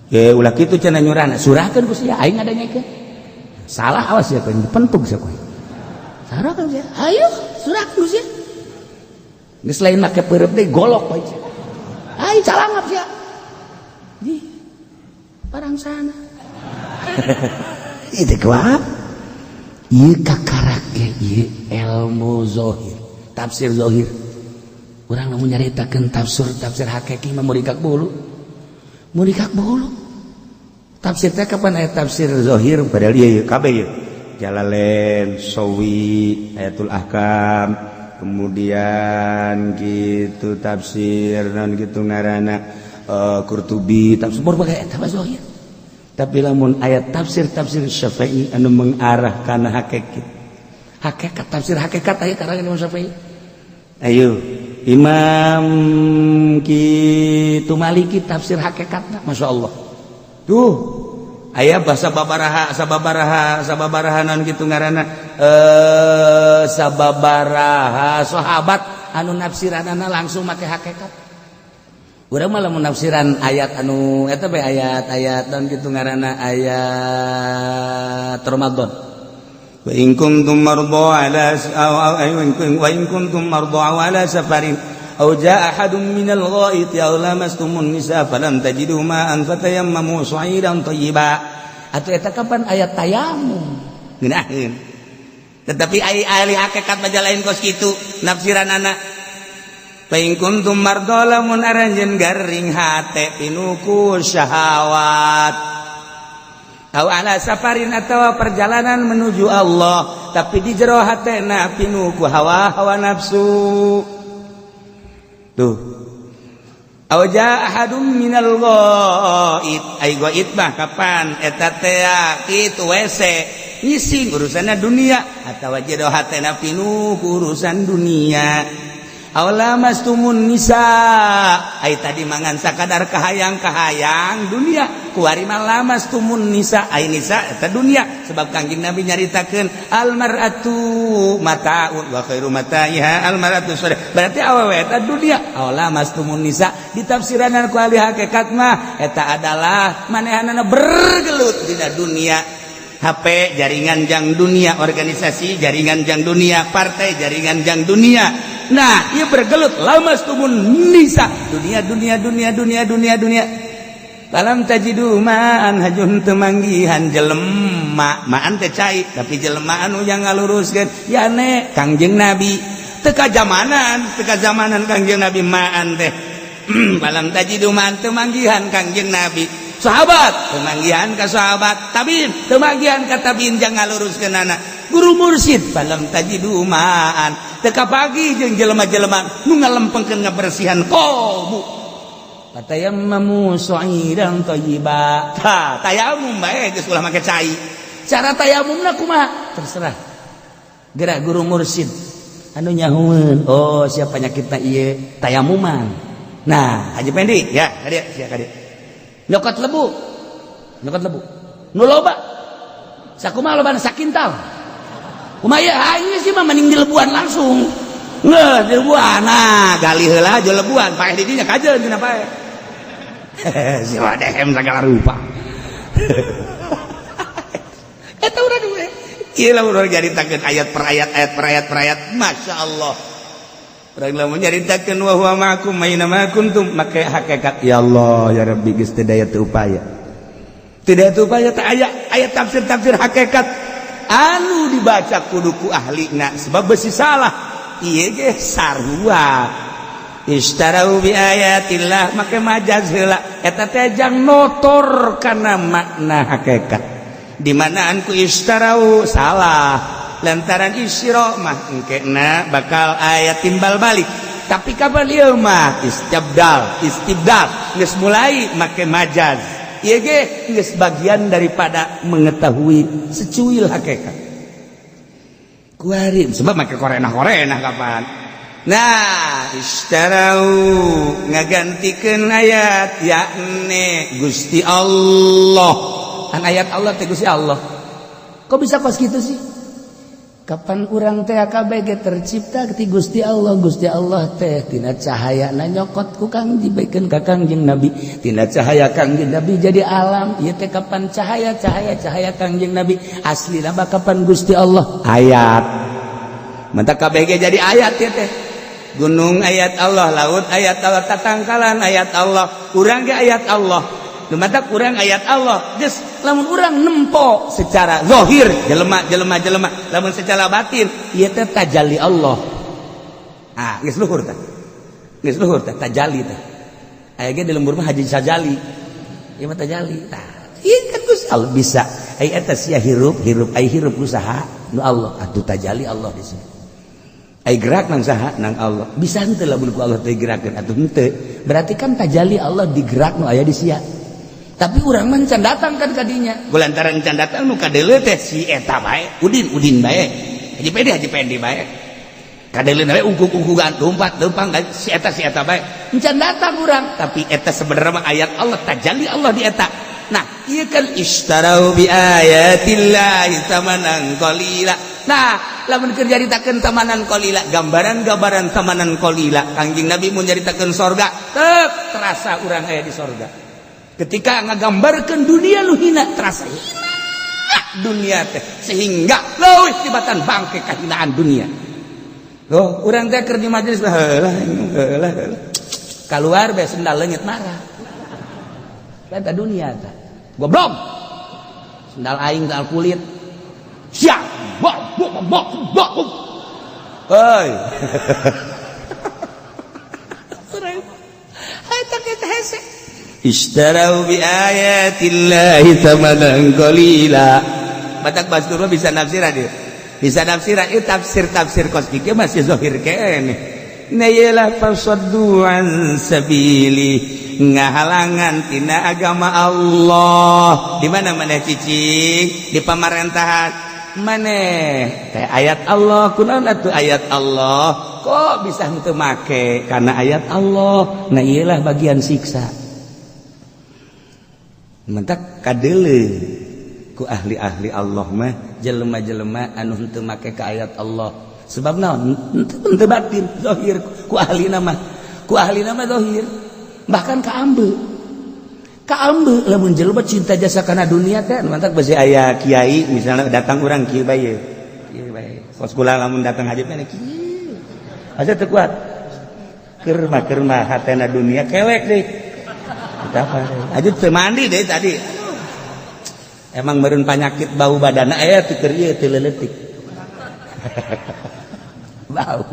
Ya ulah kitu cenah nyurana. Surahkeun ku sia, aing ngadanyakeun. Salah, awas ya kowe, dipentuk sia kowe. Surahkeun sia. Ayo, surahkeun ku sia. Geus lain make peureub deui, golok kowe. Ayo calangap sia. Di parang sana. Itu kuat. Ieu kakarak ge ieu ilmu zohir, tafsir zohir. Urang lamun nyaritakeun tafsir tafsir hakiki mah murikak bulu. Murikak bulu. Tafsir teh kapan aya tafsir zohir? Padahal ieu kabeh ieu. Jalalain, Sawi, Ayatul Ahkam, kemudian gitu tafsir non gitu ngaranna Qurtubi, tafsir berbagai eta mah zohir. Tapi lamun ayat tafsir tafsir Syafi'i anu mengarah kana hakikat. Hakikat, tafsir hakikat aya karangan Imam Syafi'i. Ayo Imam kitu Maliki tafsir hakikatna, Masya Allah. Tuh aya bahasa babaraha sababaraha sababaraha non gitu ngaranna sababaraha sahabat anu nafsiranana langsung make hakikat. Urang mah lamun nafsiran ayat anu eta bae, ayat-ayat non gitu ngaranna, ayat Ramadan. وإن كنتم مرضى على أو وإن كنتم مرضى أو على سفر أو جاء أحد من الغائط أو لامستم النساء فلم تجدوا ماء فتيمموا صعيدا طيبا. Atau eta kapan ayat tayamum. Ngeunaheun, tetapi ai ahli hakikat mah lain kos kitu nafsiranana. فإن كنتم مرضى, lamun aranjeun garing hate pinuh ku syahwat, أو على سفر, atau perjalanan menuju Allah, tapi di jero hatena pinuh ku hawa hawa nafsu tuh, أو جاء أحد من الغائط. Ai ghaid mah kapan eta teh kitu, WC, ngising, urusanna dunia, atawa jero hatena pinuh ku urusan dunia, أو لامستم النساء. Ai tadi mangan sakadar kahayang-kahayang dunia, kuari mah لامستم النساء. Ai nisa eta dunia, sebab Kangjeng Nabi nyaritakeun المرأة متاع وخير متاعها المرأة الصالحة. Berarti awewe eta dunia. أو لامستم النساء ditafsiranan ku ahli hakikat mah eta adalah manehanana bergelut dina dunia. HP jaringan jang dunia, organisasi jaringan jang dunia, partai jaringan jang dunia. Nah, ia bergelut لامستم النساء, dunia, dunia, dunia, dunia, dunia, dunia. فلم تجدوا ماء, hajun teu manggihan jelema, ماء teh cai, tapi jelema anu yang ngaluruskeun yane Kangjeng Nabi teu kajamanan, teu kajamanan Kangjeng Nabi ماء teh. فلم تجدوا ماء, teu manggihan Kangjeng Nabi, sahabat teu manggihan ka sahabat, tabiin teu manggihan ka tabiin jang ngaluruskeun anak. Guru mursid falam tajidu ma'an, teu kapagi jeung jelema-jelema nu ngalempengkeun ngabersihan kolbu. Fatayammamu sha'idan thayyiba. Tah, tayamum bae geus, ulah make cai. Cara tayamumna kumaha terserah gerak guru mursid anu nyahueun. Oh, siapa penyakitna ieu, tayamuman. Nah, Haji Pendi ya, kadieu sia, kadieu nyokot lebu, nyokot lebu nu loba. Sakumaha lobana? Sakintal kumaha ya? Aing sih mah mending dilebuan langsung. Nggak dilebuan. Nah, gali heula aja lebuan, paeh di dinya kajeun cenah paeh. Si dehem segala rupa. Eta urang we. Ieu lah urang nyaritakeun ayat per ayat, ayat per ayat per ayat. Masya Allah. Urang lamun nyaritakeun wa huwa ma'akum aina ma kuntum make hakikat. Ya Allah, ya Rabbi, geus teu daya teu upaya. Tidak teu upaya teh aya ayat tafsir-tafsir hakikat anu dibaca kudu ku ahlina, sebab besi salah. Ieu ge sarua. Ishtarau bi ayatillah make majaz heula, eta teh jang notor kana makna hakikat. Di manaan ku ishtarau salah, lantaran isyra mah engkena bakal aya timbal balik, tapi kapan ieu mah istibdal, istibdal geus mulai make majaz. Ieu ge geus bagian daripada mengetahui secuil hakikat kuari, sebab make korenah-korenah kapan. Nah, ishtarau ngagantikeun ayat, yakni Gusti Allah. Kan ayat Allah teh Gusti Allah. Kok bisa pas gitu sih? Kapan urang teh KBG tercipta ti Gusti Allah. Gusti Allah teh tina cahaya na nyokot ku Kang dibikeun ka Kangjeng Nabi, tina cahaya Kangjeng Nabi jadi alam ieu teh. Kapan cahaya, cahaya, cahaya Kangjeng Nabi asli mah kapan Gusti Allah ayat. Matak KBG jadi ayat ya teh. Gunung ayat Allah, laut ayat Allah, tatangkalan ayat Allah, urang ge ayat Allah. Mata kurang ayat Allah geus. Lamun urang nempo secara zahir jelema, jelema, jelema, lamun secara batin ieu teh tajalli Allah. Ah, geus luhur teh, geus luhur teh tajalli teh. Aya ge di lembur mah Haji Sajali, ieu mah tajalli. Tah, ieu kan Gusti Allah bisa aya eta sia hirup, hirup ai hirup usaha nu Allah atuh. Tajalli Allah di sini. Ai gerak nang saha? Nang Allah. Bisa henteu lamun ku Allah teh gerakeun atuh? Henteu. Berarti kan tajalli Allah digerak nu aya di sia, tapi urang mah can datang kan kadinya. Lantaran can datang, nu kadeuleu teh si eta bae, Udin, Udin bae, Haji Pedi, Haji Pendi bae, kadeuleu bae, ungkuk-ungkukan, lompat lempang si eta, si eta bae. Can datang urang, tapi eta sebenarnya mah ayat Allah, tajalli Allah di eta. Nah, ieu kan ishtarau bi ayatillahi tsamanan qalila. Nah, lamun keur nyaritakeun tsamanan qalila, gambaran-gambaran tsamanan qalila, Kangjeng Nabi mun nyaritakeun sorga tep terasa urang aya di sorga. Ketika ngagambarkan dunia lu hina, terasa hina dunia teh, sehingga leuwih tibatan bangke kahinaan dunia. Loh, urang teh keur di majelis lah, heula heula heula, keluar bae sendal leungit, marah. Eta dunia teh goblok. Sendal aing sendal kulit siap bok bok bok bok. Hei, urang eta teh hese. Ishtarau bi ayatillahi thamanan qalila. Batak Basdur bisa nafsiran dia. Bisa nafsiran itu tafsir-tafsir kos kieu masih zahir keneh. Nah, iyalah fasaddu an sabili, ngahalangan tina agama Allah. Di mana mana cicing di pemerintahan maneh teh ayat Allah. Kunaon atuh ayat Allah kok bisa henteu make karena ayat Allah? Nah, iyalah bagian siksa. Matak kadeuleu ku ahli-ahli Allah mah jelema-jelema anu henteu make ka ayat Allah. Sebab naon? Henteu batin, zahir. Ku ahli nama, ku ahli nama zahir, bahkan ka ambe, ka ambe lamun jelema cinta jasa kana dunia teh. Matak besi aya kiai misalnya datang, urang kieu bae, kieu bae kos kula. Lamun datang haji mah kieu asa teu kuat. Keur mah, keur mah hatena dunia kelek deh. Apa aja teu mandi deh tadi. Emang meureun panyakit bau badana aya teu keur ieu teu leuletik bau.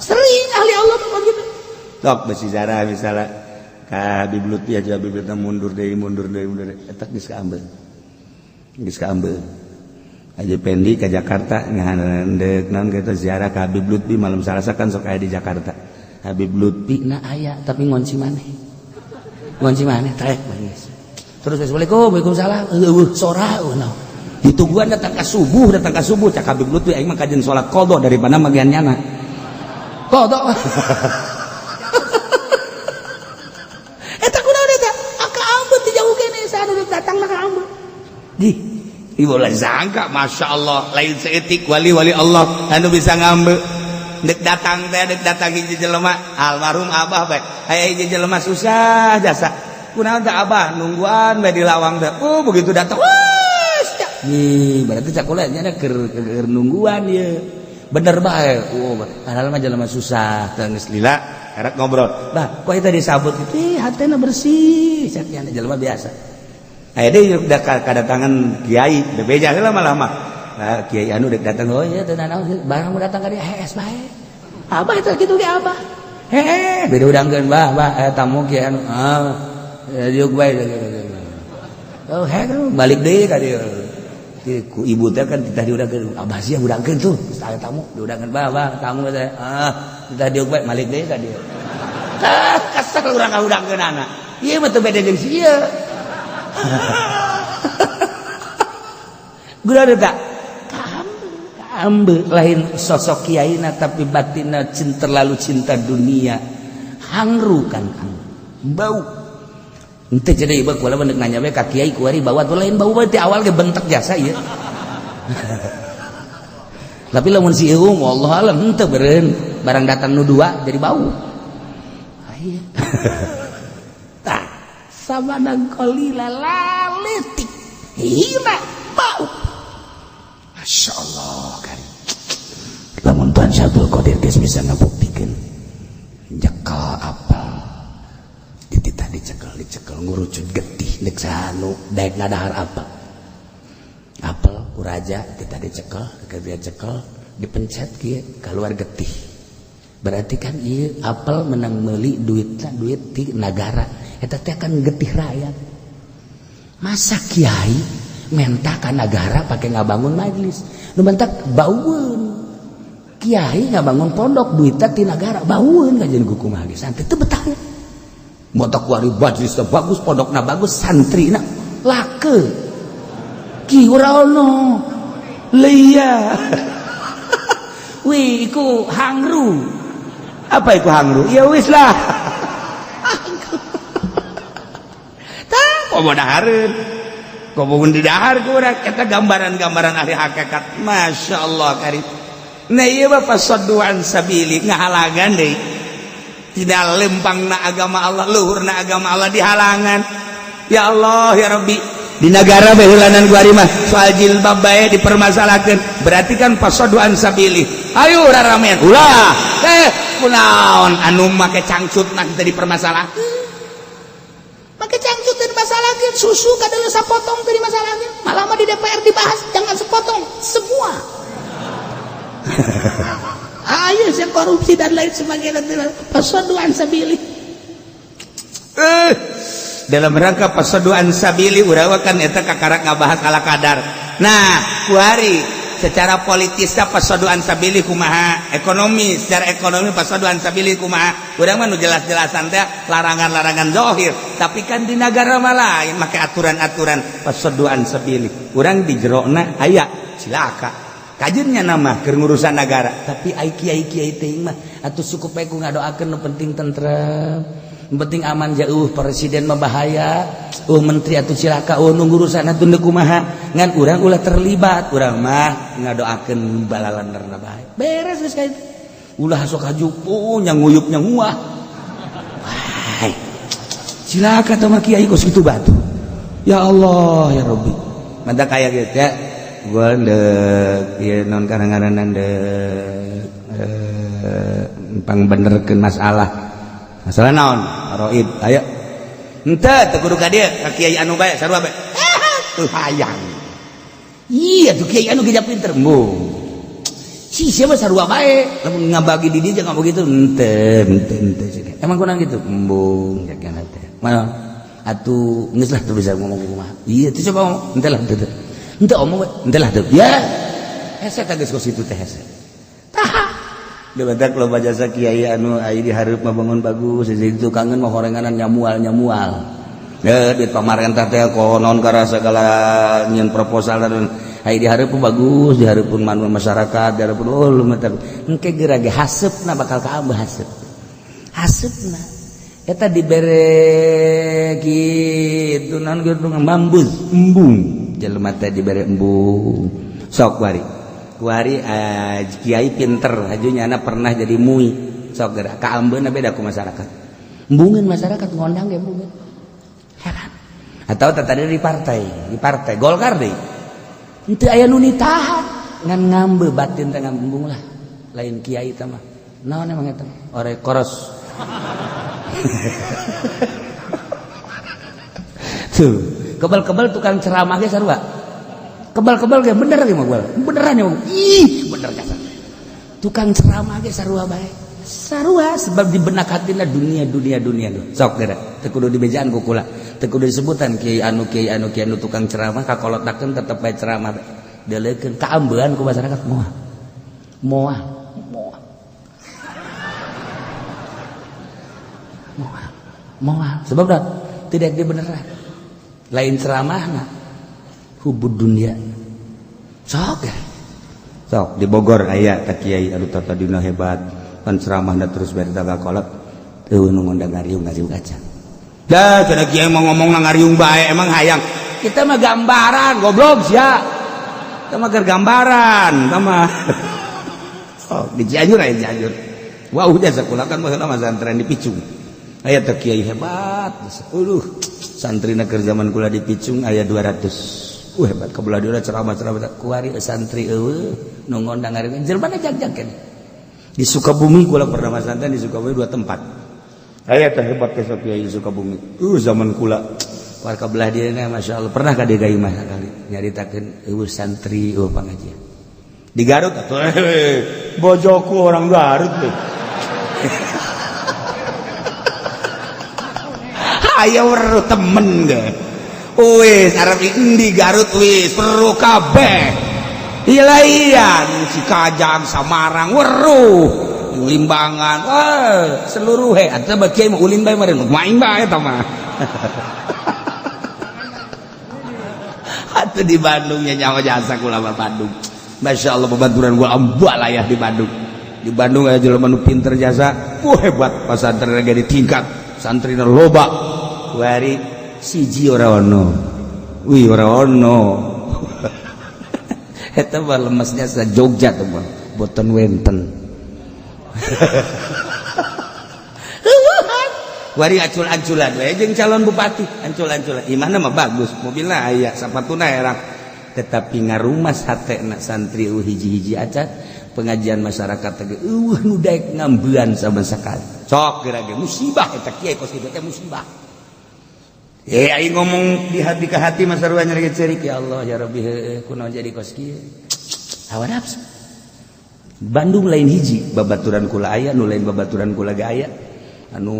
Sering ahli Allah mah gitu. Sok besi zarah misalnya ka Habib Lutfi aja, Habib Lutfi mundur deui, mundur deui, mundur deui, eta geus kaambeun, geus kaambeun. Haji Pendi ke Jakarta ngahandek naon kita ziarah ke Habib Lutfi malam Salasa kan sok aya di Jakarta. Habib Lutfi na aya tapi ngonci maneh. Ngonci maneh trek geus. Terus assalamualaikum, waalaikumsalam. Eueuh sora eueuh naon. Ditungguan datang ka subuh cak Habib Lutfi aing mah kajen salat qadha daripada magian nyana. Qadha. Eta kunaon eta? Aka ambet di jauh kene saha datang ka ambet. Di ibu lah sangka Masya Allah lain seetik wali-wali Allah anu bisa ngambil dek datang teh dek datang hiji jelema almarhum abah bae aya hiji jelema susah jasa kunaon teh abah nungguan bae di lawang teh oh begitu datang wah nih berarti cak kula nya keur nungguan ieu bener bae oh padahal mah jelema susah teh geus lila erek ngobrol bah kok eta disabut kitu ih hatena bersih cak nya jelema biasa. Aya deui udah kedatangan kiai, bebeja heula malah mah. Nah, kiai anu dek datang, oh iya teu nanaon barang mau datang ka dieu hees bae. Abah eta kitu ge abah. Heeh, beda udangkeun bah, bah tamu kiai anu. Ah, diuk bae. Oh, heh balik deui ka dieu. Ku ibu teh kan titah diudangkeun, abah sia udangkeun tuh, geus aya tamu diudangkeun bah, bah tamu teh. Ah, titah diuk bae balik deui ka dieu. Tah, kesel urang ngaudangkeun anak. Ieu mah teu beda jeung si ieu. Guna tak kaambe lain sosok kiaina tapi batinna cinta terlalu cinta dunia hangru kan bau ente jadi ieu kula mah nanya we ka kiai kuari bawa tuh lain bau ti awal ge bentek jasa ieu. Tapi lamun si ieu wallahu alam henteu beureun barang datang nu dua jadi bau. Aya tah samadang qalila laletik hina bau. Masya Allah karim. Lamun Tuhan Syabdul Qadir geus bisa ngabuktikeun nyekel apel dititah dicekel dicekel ngurucut getih nek sanu daek ngadahar apel apel ku raja titah dicekel dia cekel dipencet kieu keluar getih berarti kan ieu apel menang meuli duitna duit ti nagara eta teh kan getih rakyat. Masa kiai menta ka nagara pakai ngabangun majelis nu bentak baueun kiai ngabangun pondok duitna ti nagara baueun kajian kumaha ge santri teu betah motok kuari majelis bagus pondokna bagus santrina lake ki ora ono liya wih iku hangru apa iku hangru ya wis lah tah komo dahareun komo di dahar kurang eta gambaran-gambaran ahli hakikat Masya Allah karim. Nah ieu mah fasaddu an sabili ngahalagan deui tidak lempangna agama Allah luhurna agama Allah dihalangan. Ya Allah ya Rabbi di negara baheulanan gua mah soal jilbab bae dipermasalahkeun berarti kan fasaddu an sabili ayo raramean ulah kunaon anu make cangcut nah teu dipermasalahkeun make cangcut teu dimasalahkeun susu kadeuleung sapotong teu dimasalahkeun malah mah di DPR dibahas jangan sepotong semua. Ayo saya korupsi dan lain sebagainya fasaddu an sabili dalam rangka fasaddu an sabili urang kan eta kakarak ngabahas ala kadar. Nah kuari secara politisnya fasaddu an sabili kumaha ekonomi secara ekonomi fasaddu an sabili kumaha urang mah nu jelas-jelasan teh larangan-larangan zahir tapi kan di nagara mah lain make aturan-aturan fasaddu an sabili urang di jerona aya cilaka kajennya nama keur ngurusan nagara tapi ai kiai-kiai teh mah atuh cukup bae ku ngadoakeun nu penting tentrem nu penting aman jauh presiden mah bahaya menteri atuh cilaka nu ngurusan atuh nu kumaha ngan urang ulah terlibat urang mah ngadoakeun balalanderna bae beres geus ka itu ulah sok hajupu nya nguyup nya nguah wah cilaka teh mah kiai kos kitu batu ya Allah ya Rabbi mantap kaya gitu ya gua ndek ieu non kadang-kadang ndek pangbenerkeun masalah masalah naon roib ayo henteu teu kudu ka dieu ka kiai anu bae sarua bae teu hayang iya tuh kiai anu geus pinter embung si siapa sarua bae lamun ngabagi di dieu jangan begitu henteu henteu henteu emang kurang gitu embung jagan teh mana atuh geus lah teu bisa ngomong kumaha iya tuh coba ngomong henteu lah henteu. Henteu omong we, henteu lah teu. Ya. Hese tah geus kos kitu teh hese. Tah. Debatak loba jasa kiai anu ai di hareup mah bangun bagus, di tukangeun mah horenganan nyamual-nyamual. Ya, duit pamarentah teh konon karena segala nyeun proposal dan ai di hareup bagus, di hareupeun manu masyarakat, di hareupeun oh lumayan. Engke geura ge haseupna bakal kaambeu haseup. Haseupna eta dibere kitu naon kitu mambuz embung jelema teh dibere embung. Sok kuari. Kuari kiai pinter haju nyana pernah jadi mui. Sok geura kaambeuna beda ku masyarakat. Embungeun masyarakat ngondang ge embungeun. Heran. Atau tadi di partai Golkar deh. Henteu aya nu nitahan ngan ngambe batin teh ngambung lah. Lain kiai teh mah. Naon emang eta? Ore koros. Tuh, kebal-kebal tukang ceramah ge sarua. Kebal-kebal ge bener ge mah beneran ya. Ih, bener kasar. Tukang ceramah ge sarua bae. Sarua sebab di benak hatina dunia dunia dunia. Sok geura teu kudu dibejaan ku kula. Teu kudu disebutan kiai anu kiai anu kiai anu tukang ceramah kakolotakeun tetep bae ceramah. Deuleukeun kaambean ku masyarakat moal. Moal, moal. Moal. Moal. Sebab dah tidak dibeneran. Lain ceramahna hubud dunia. Sok ya. Sok di Bogor aya teh kiai anu tadina hebat. Pan ceramahna terus bari kakolot eueuh nu ngondang ngariung-ngariung aja. Dah cenah kiai mau ngomong ngariung bae emang hayang. Kita mah gambaran goblok sia. Kita mah keur gambaran, kita mah. Oh, di Cianjur aya Cianjur. Wah, udah sakola kan baheula mah santren di Picung. Aya teh kiai hebat. Aduh, santrina keur zaman kula di Picung aya 200. Hebat kabelah dieu ceramah-ceramah kuari santri eueuh nu ngondang ngariung jelema jag-jag keneh. Di Sukabumi kula pernah masantren di Sukabumi dua tempat. Aya teh hebat teh kiai di Sukabumi. Zaman kula warga belah dieu na masyaallah pernah ka dieu mah sakali nyaritakeun eueuh santri eueuh pangajian. Di Garut atuh bojoku orang Garut teh. Aya weruh temen ge. Wis arep endi Garut wis weruh kabeh. Ilaian si Kajang Samarang weruh Limbangan wah seluruh he atuh bagi kiai mah ulin bae meureun main bae eta mah. Atuh di Bandung nya nyawa jasa kula mah Bandung. Masya Allah babaturan gua ambalayah di Bandung. Di Bandung aya jelema nu pinter jasa, wah hebat pasantren ge ditingkat, santrina loba. Kuari siji ora ono. Wih ora ono. Eta mah lemesnya sa Jogja tuh mah, boten wenten. Kuari acul-aculan we jeung calon bupati, ancul-anculan. Imahna mah bagus, mobilna aya, sapatuna erang. Tetapi ngarumas hatena santri eueuh hiji-hiji acan, pengajian masyarakat teh eueuh nu daek ngambean sama sekali. Sok geura ge musibah eta kiai kos kitu teh musibah. Aing ngomong di hati ke hati mah sarua nyeri ceurik ya Allah ya Rabbi heueuh kunaon jadi kos kieu. Hawa nafsu. Bandung lain hiji, babaturan kula aya, nu lain babaturan kula ge aya. Anu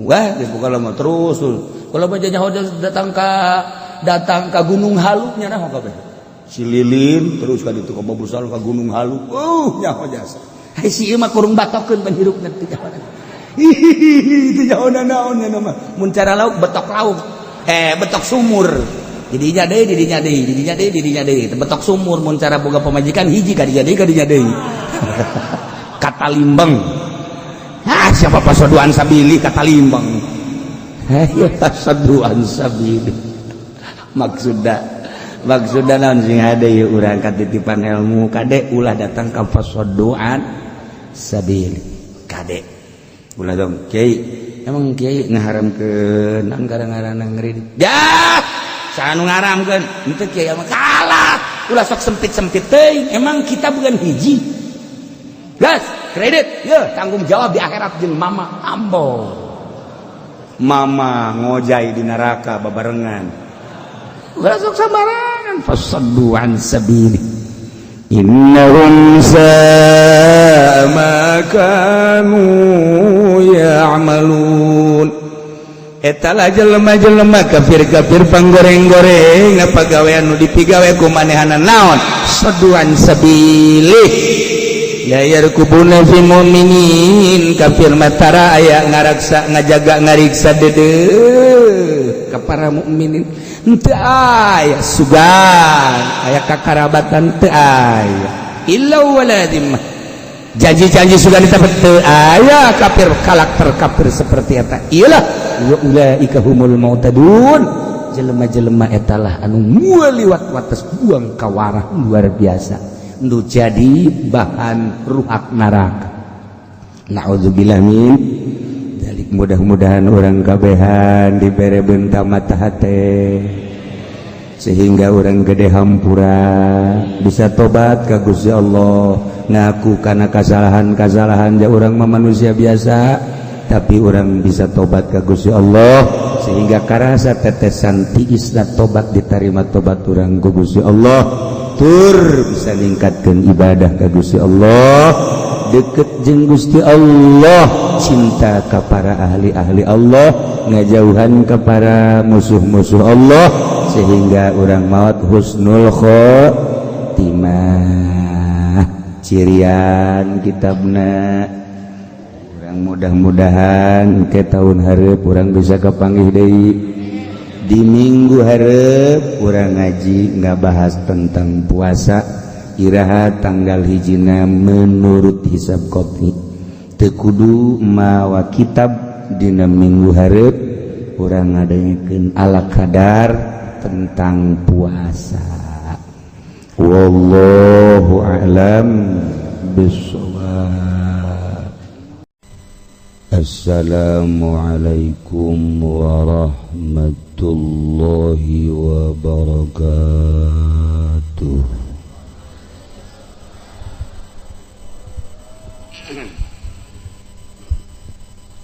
wah geus pokona mah terus. Kula mah nyaho datang ka Gunung Halu nya naho kabeh. Si Lilin terus ka ditu ka Babusal ka Gunung Halu. Nyaho jasa. Hai si ieu mah kurung batokeun panghirupna teu nyaho. Hihihi teu nyaho naon nya mah. Mun cara lauk betok lauk. Betok sumur. Didinya deui, didinya deui, didinya deui, didinya deui. Betok sumur mun cara boga pamajikan hiji ka dinya deui. Kata Limbeng. Ah siapa pasoduan sabili kata Limbeng. Hayo pasoduan sabili. Maksudna naon sing hade ieu urang katitipan ilmu kade ulah datang ka pasoduan sabili. Kade. Ulah dong kiai. Emang kiai ngaharamkeun naon gara-garana ngeureun. Dah, saha nu ngaramkeun? Henteu kiai mah kalah. Ulah sok sempit-sempit teuing. Emang kita bukan hiji. Gas, kredit, ya tanggung jawab di akhirat jeung mama ambo. Mama ngojai di neraka babarengan. Ulah sok sambarangan fasaddu an sabili. Innahum sa'a ma kanu ya'malun. Eta lah jelema-jelema kafir-kafir panggoreng-goreng apa gawean nu dipigawe ku manehana naon soduan sabilih la yarqubuna fi mu'minin kafir matara aya ngaraksa ngajaga ngariksa deudeuh ka para mukminin henteu aya sugan aya kakarabatan teu aya illa wala dhimmah janji-janji sudah ditapat teu aya kafir karakter kafir seperti eta iyalah wa ulaika humul mu'tadun jelema-jelema eta lah anu liwat wates buang kawarah luar biasa nu jadi bahan ruhak neraka. Naudzubillah min dzalik. Mudah-mudahan orang kabehan dibere benta mata hate sehingga orang gede hampura bisa tobat ka Gusti Allah, ngaku karena kesalahan-kesalahan ja orang mah manusia biasa, tapi orang bisa tobat ka Gusti Allah sehingga karasa tetesan tiisna tobat diterima tobat orang ku Gusti Allah, tur bisa ningkatkan ibadah ka Gusti Allah, deket jeung Gusti Allah, cinta ka para ahli-ahli Allah, ngajauhan ke para musuh-musuh Allah, sehingga orang maut husnul khotimah. Cirian kitabna urang mudah-mudahan ke tahun hareup urang bisa kepanggih deui. Di minggu hareup urang ngaji nggak bahas tentang puasa, iraha tanggal hijina menurut hisab kopi teu kudu mawa kitab. Dina minggu hareup urang ngadengekeun ala kadar tentang puasa. Wallahu a'lam bissawab. Assalamualaikum warahmatullahi wabarakatuh.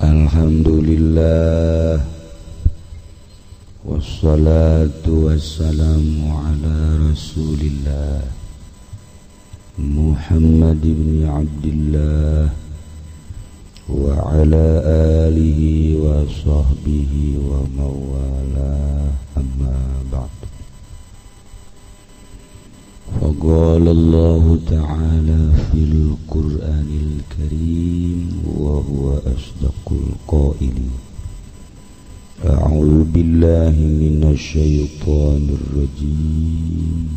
Alhamdulillah, wassalatu wassalamu ala rasulillah Muhammad ibn Abdillah wa ala alihi wa sahbihi wa mawala, amma ba'd. Faqala Allah ta'ala fil Qur'anil Karim wa huwa asdaqul qailin. A'udzu billahi minasy syaithanir rajim.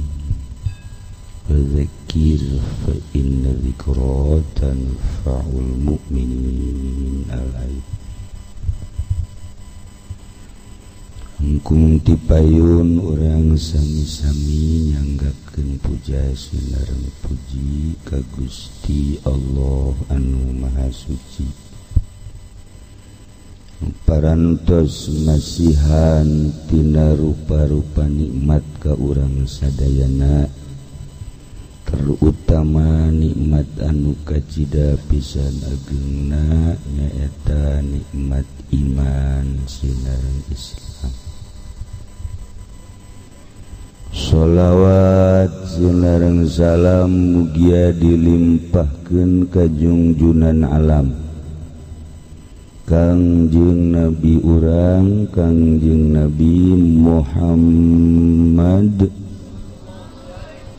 Fadzakir fa inna dzikra tanfa'ul mu'minin. Al-ayat. Engkung tipayun urang sami-sami nyanggakeun puja sinareng puji ka Gusti Allah anu Maha Suci. Parantos masihan tina rupa-rupa nikmat ka urang sadayana, terutama nikmat anu kacida pisan agengna nyaeta nikmat iman sinareng Islam. Sholawat sinareng salam mugia dilimpahkeun ka jungjunan alam Kangjeng Nabi urang Kangjeng Nabi Muhammad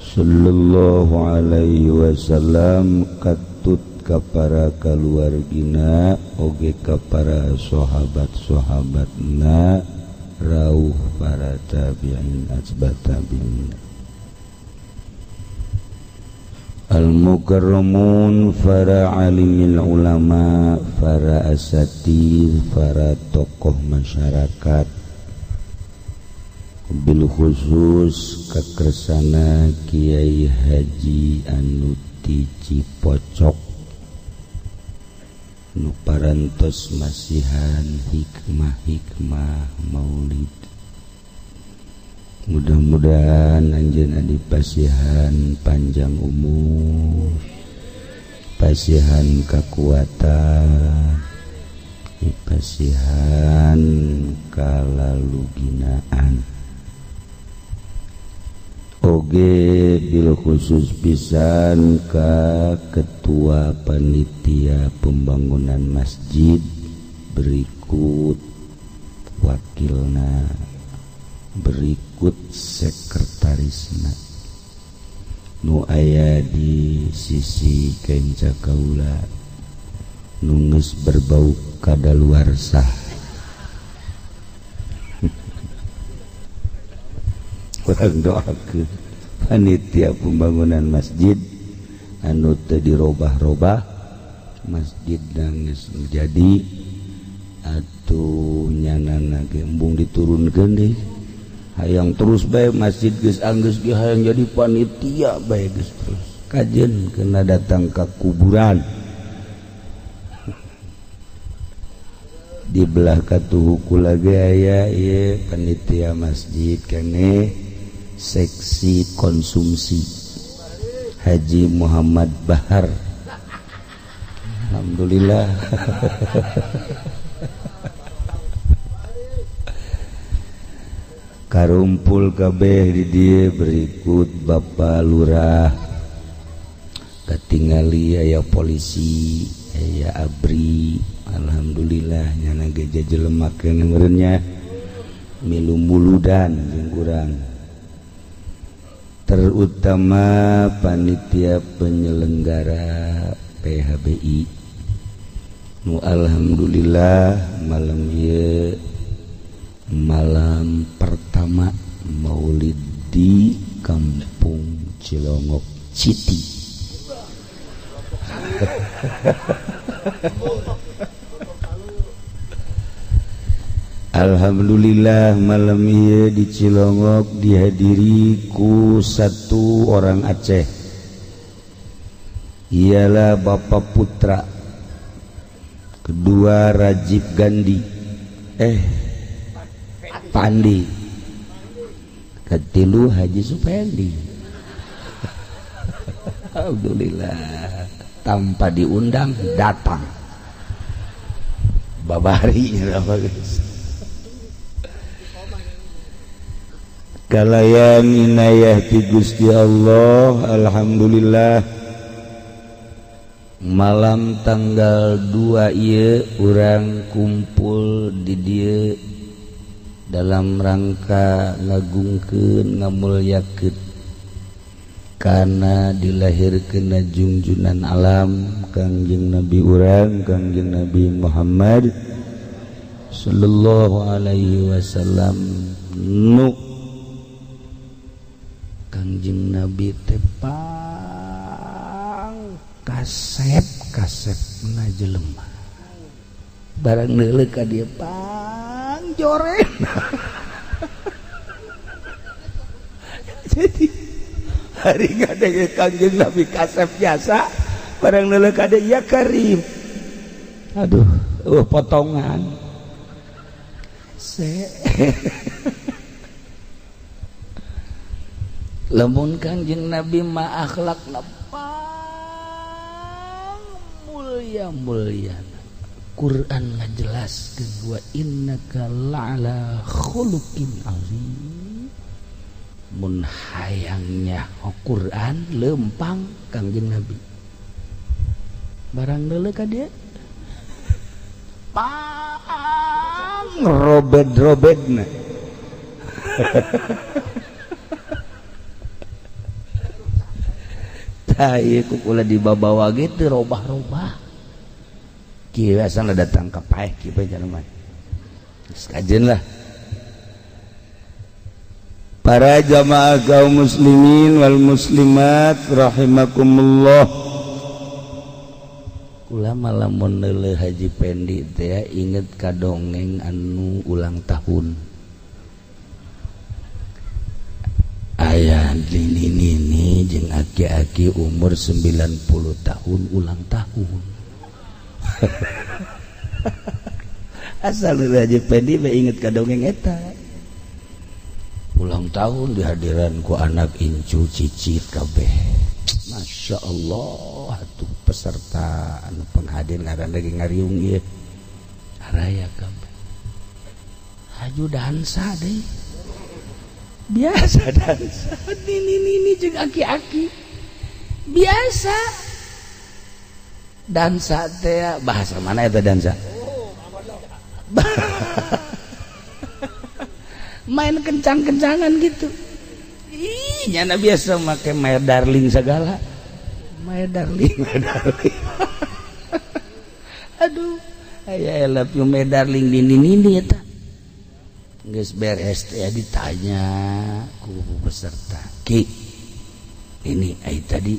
sallallahu alaihi wasallam, katut ka para kaluargina oge ka para sahabat-sahabatna, rauh para tabi'in atba tabi'in. Al-mukarramun, para alimil ulama, para asatid, para tokoh masyarakat, bil khusus kakersana Kiai Haji anu ti Cipocok nu parantos masihan hikmah-hikmah maulid. Mudah-mudahan anjeunna dipasihan panjang umur, pasihan kekuatan, dipasihan kalaluginaan. Oge bil khusus pisan ka ketua panitia pembangunan masjid berikut wakilna, berikut sekretarisna nu aya di sisi kenca kaula nu geus berbau kadaluarsa. Urang doakeun panitia pembangunan masjid anu teu dirobah-robah, masjid geus jadi atuh nyanana ge embung diturunkeun deui. Hayang terus bae masjid geus anggeus ge hayang jadi panitia bae geus terus. Kajen kena datang ka kuburan. Di belah katuhu kula ge aya ieu panitia masjid keneh seksi konsumsi Haji Muhammad Bahar. Alhamdulillah. Karumpul kabeh di dieu berikut Bapak Lurah, katingali aya polisi, aya ABRI. Alhamdulillah nyana ge jelema keneh meureun nya milu muludan jeung urang, terutama panitia penyelenggara PHBI nu alhamdulillah malam ieu malam pertama maulid di Kampung Cilongok City. Alhamdulillah malam ieu di Cilongok dihadiri ku satu orang Aceh, ialah Bapak Putra, kedua Rajib Gandhi, Pandi, ketilu Haji Supendi. Alhamdulillah tanpa diundang datang babari guys. Kalayan inayah ti Gusti Allah. Alhamdulillah malam tanggal 2 ieu urang kumpul di dieu dalam rangka ngagungkeun ngamulyakeun kana dilahirkeun junjunan alam Kangjeng Nabi urang Kangjeng Nabi Muhammad sallallahu alaihi wasallam. Nu Kangjeng Nabi teh pang kasep kasepna jelema barang neuleuh ka dieu pang joren. Jadi hari ngadenge Kangjeng Nabi kasep jasa barang neuleuh ka dieu ya karim, aduh potongan se. Lamun Kangjeng Nabi ma akhlakna pang mulia mulia. Quran ngajelaskeun wa innaka la'ala khuluqin azim. Mun hayangnya Quran lempang Kangjeng Nabi barang deuleu ka dieu pang robed-robedna. Tah ieu ku kula dibabawa gitu robah-robah. Kieu asalna datang ka paeh kieu bae jalma. Geus kajeun lah. Para jamaah kaum muslimin wal muslimat rahimakumullah. Kula lamun neuleuh Haji Pendi teh inget ka dongeng anu ulang tahun. Aya nini-nini jeung aki-aki umur 90 tahun ulang tahun. Asal Haji Pendi bae inget ka dongeng eta. Ulang tahun dihadiran ku anak incu cicit kabeh. Masya Allah atuh peserta anu penghadir ngaran lagi ngariung ieu. Araya kabeh. Haju dansa deui. Biasa dansa nini-nini jeung aki-aki. Biasa. Dansa teh bahasa mana eta dansa? Main kencang-kencangan gitu. Ih, nyana biasa make my darling segala. My darling, my darling. Aduh, aya I love you my darling nini-nini eta. Geus beres teh ditanya ku peserta. Ki, ini ai tadi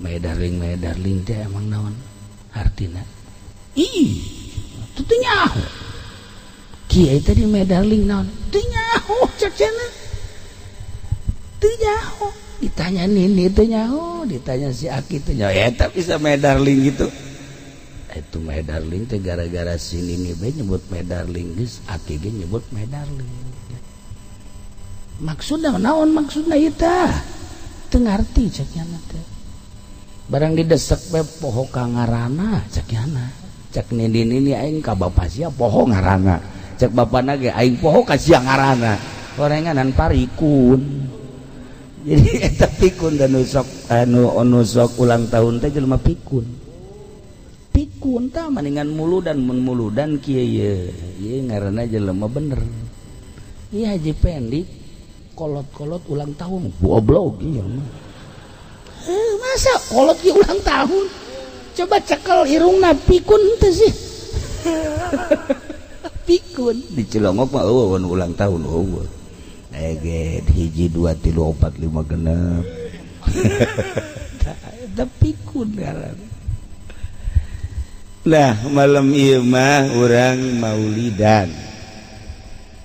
my darling teh emang naon artina? Ih, teu nyaho. Ki ai tadi my darling naon? Teu nyaho cek cenah. Teu nyaho. Ditanya nini teu nyaho, ditanya si Aki teu nyaho. Ya tapi bisa my darling gitu. Itu my darling teh gara-gara si nini bae nyebut my darling geus Aki ge nyebut my darling. Maksudna naon maksudna ieu tah? Teu ngarti cek nya teh. Barang didesek bae poho ka ngaranna cek nya. Cek nini-nini aing ka bapa sia poho ngaranna. Cek bapana ge aing poho ka sia ngaranna. Orenganan parikun. Jadi eta pikun dan sok anu sok ulang tahun teh jelema pikun. Pikun tah mendingan muludan mun muludan kieu ye. Ieu ngaranna jelema bener. Ieu Haji Pendi kolot-kolot ulang tahun goblok ieu mah. Masa kolot ge ulang tahun? Coba cekel irungna pikun teu sih. Pikun di Cilongok mah eueuh ulang tahun eueuh. Eget hiji 2 3 4 5 genep. Eta pikun ngaranna. Nah, malam ieu mah urang maulidan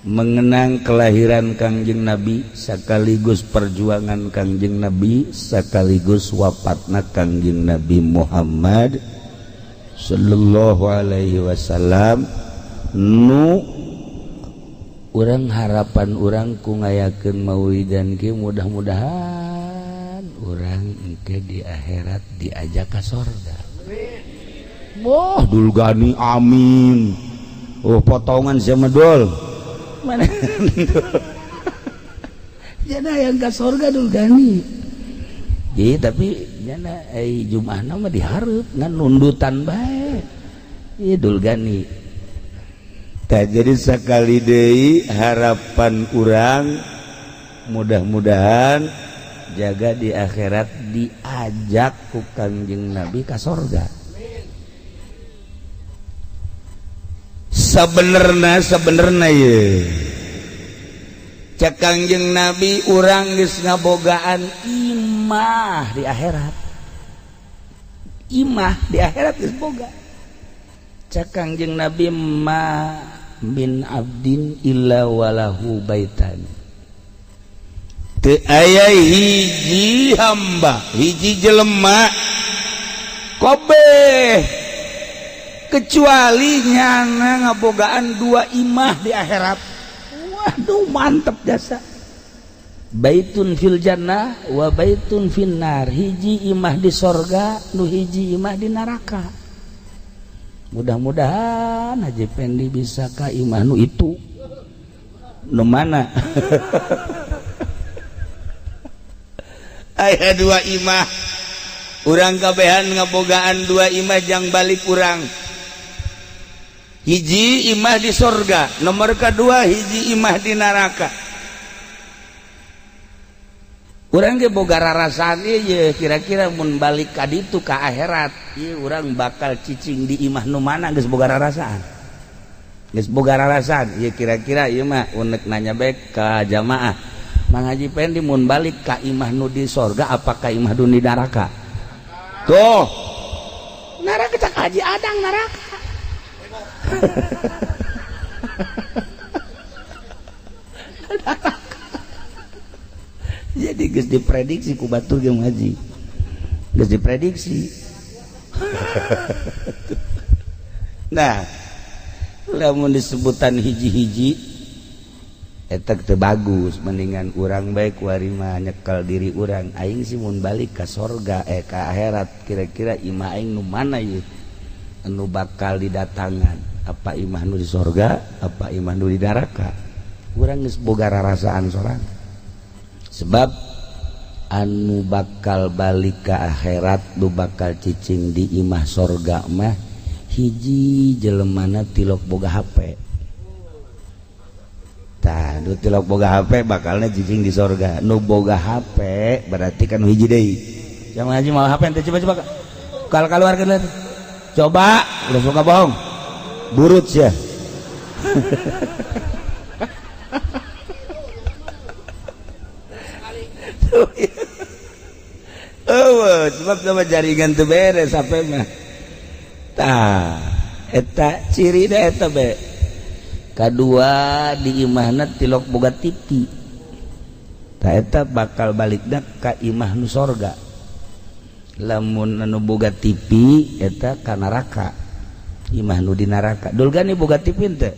mengenang kelahiran Kangjeng Nabi sekaligus perjuangan Kangjeng Nabi sekaligus wafatna Kangjeng Nabi Muhammad sallallahu alaihi wasallam. Nu urang harapan urang ku ngayakeun maulidan ge mudah-mudahan urang engke di akhirat diajak ka sorga. Wah, Dul Gani amin. Oh, potongan sama Dul. Mana? Jana yang ke sorga Dul Gani. Jadi tapi jana Jum'ahna mah dihareup ngan nundutan bae. Ieu Dul Gani. Tah jadi sakali deui harapan urang mudah-mudahan jaga di akhirat diajak ku Kangjeng Nabi ka sorga. Sebenerna ye cek Kangjeng Nabi urang geus ngabogaan imah di akhirat. Imah di akhirat geus boga. Cek Kangjeng Nabi ma min abdin illa walahu baitan. Teu aya hiji hamba, hiji jelema kabeh kecuali nyana ngabogaan dua imah di akhirat. Waduh, mantep jasa. Baitun fil jannah wa baitun finnar. Hiji imah di sorga, nu hiji imah di neraka. Mudah-mudahan Haji Pendi bisa ka imah nu itu. Nu mana? Aya dua imah. Urang kabehan ngabogaan dua imah jang balik urang. Hiji imah di sorga, nomor kedua hiji imah di neraka. Urang ge boga rarasaan ieu kira-kira mun balik ka ditu ka akhirat, ieu urang bakal cicing di imah nu mana geus boga rarasaan. Geus boga rarasaan, ieu kira-kira ieu mah unek nanya bae ka jamaah. Mang Haji Pendi mun balik ka imah nu di sorga apa ka imah nu di neraka? Tuh. Neraka cak Haji Adang neraka. Jadi geus diprediksi ku batur ge ngaji. Geus diprediksi. Nah, lamun disebutan hiji-hiji eta teu bagus, mendingan urang bae kuari mah nyekel diri urang. Aing sih mun balik ka sorga ka akhirat kira-kira imah aing nu mana ieu? Anu bakal didatangan, apa imah nu di sorga, apa imah nu di neraka. Urang geus boga rarasaan sorang. Sebab anu bakal balik ka akhirat nu bakal cicing di imah sorga mah hiji jelemana tilok boga HP. Tah, nu tilok boga HP bakalna cicing di sorga. Nu boga HP berarti kan hiji deui. Yang ngaji malah HP ente coba coba. Kalau keluarkeun lah. Coba, udah suka bohong. Burut ya. Oh, sebab sama jaringan teu beres HP mah. Tah, eta ciri da eta be. Kadua di imahna tilok boga TV. Tah eta bakal balikna ka imah nu sorga. Lamun anu boga TV eta ka neraka. Imah nu di neraka. Dulgani boga TV teu?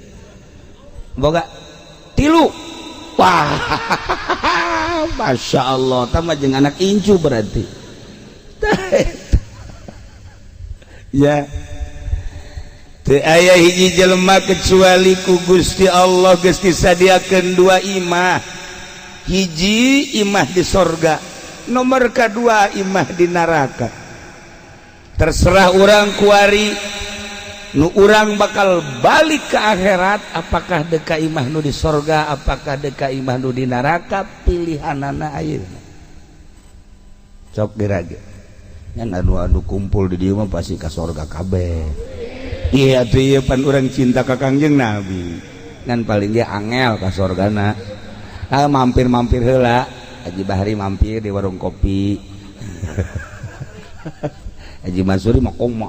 Boga tilu. Wah, Masya Allah, tambah jeung anak incu berarti. Ya, teu aya hiji jelema kecuali ku Gusti Allah geus disadiakeun dua imah. Hiji imah di sorga, nomor kedua imah di neraka. Terserah urang kuari nu urang bakal balik ke akhirat, apakah deka imah nu di sorga, apakah deka imah nu di neraka, pilihanana ayeuna. Cok dirage ngan anu kumpul di dieu mah pasti ka sorga kabeh. Iya tuh ieu pan urang cinta ka Kangjeng Nabi, ngan paling ge angel ka sorgana. Ah, mampir-mampir heula Haji Bahri mampir di warung kopi. Haji Mansuri mah komo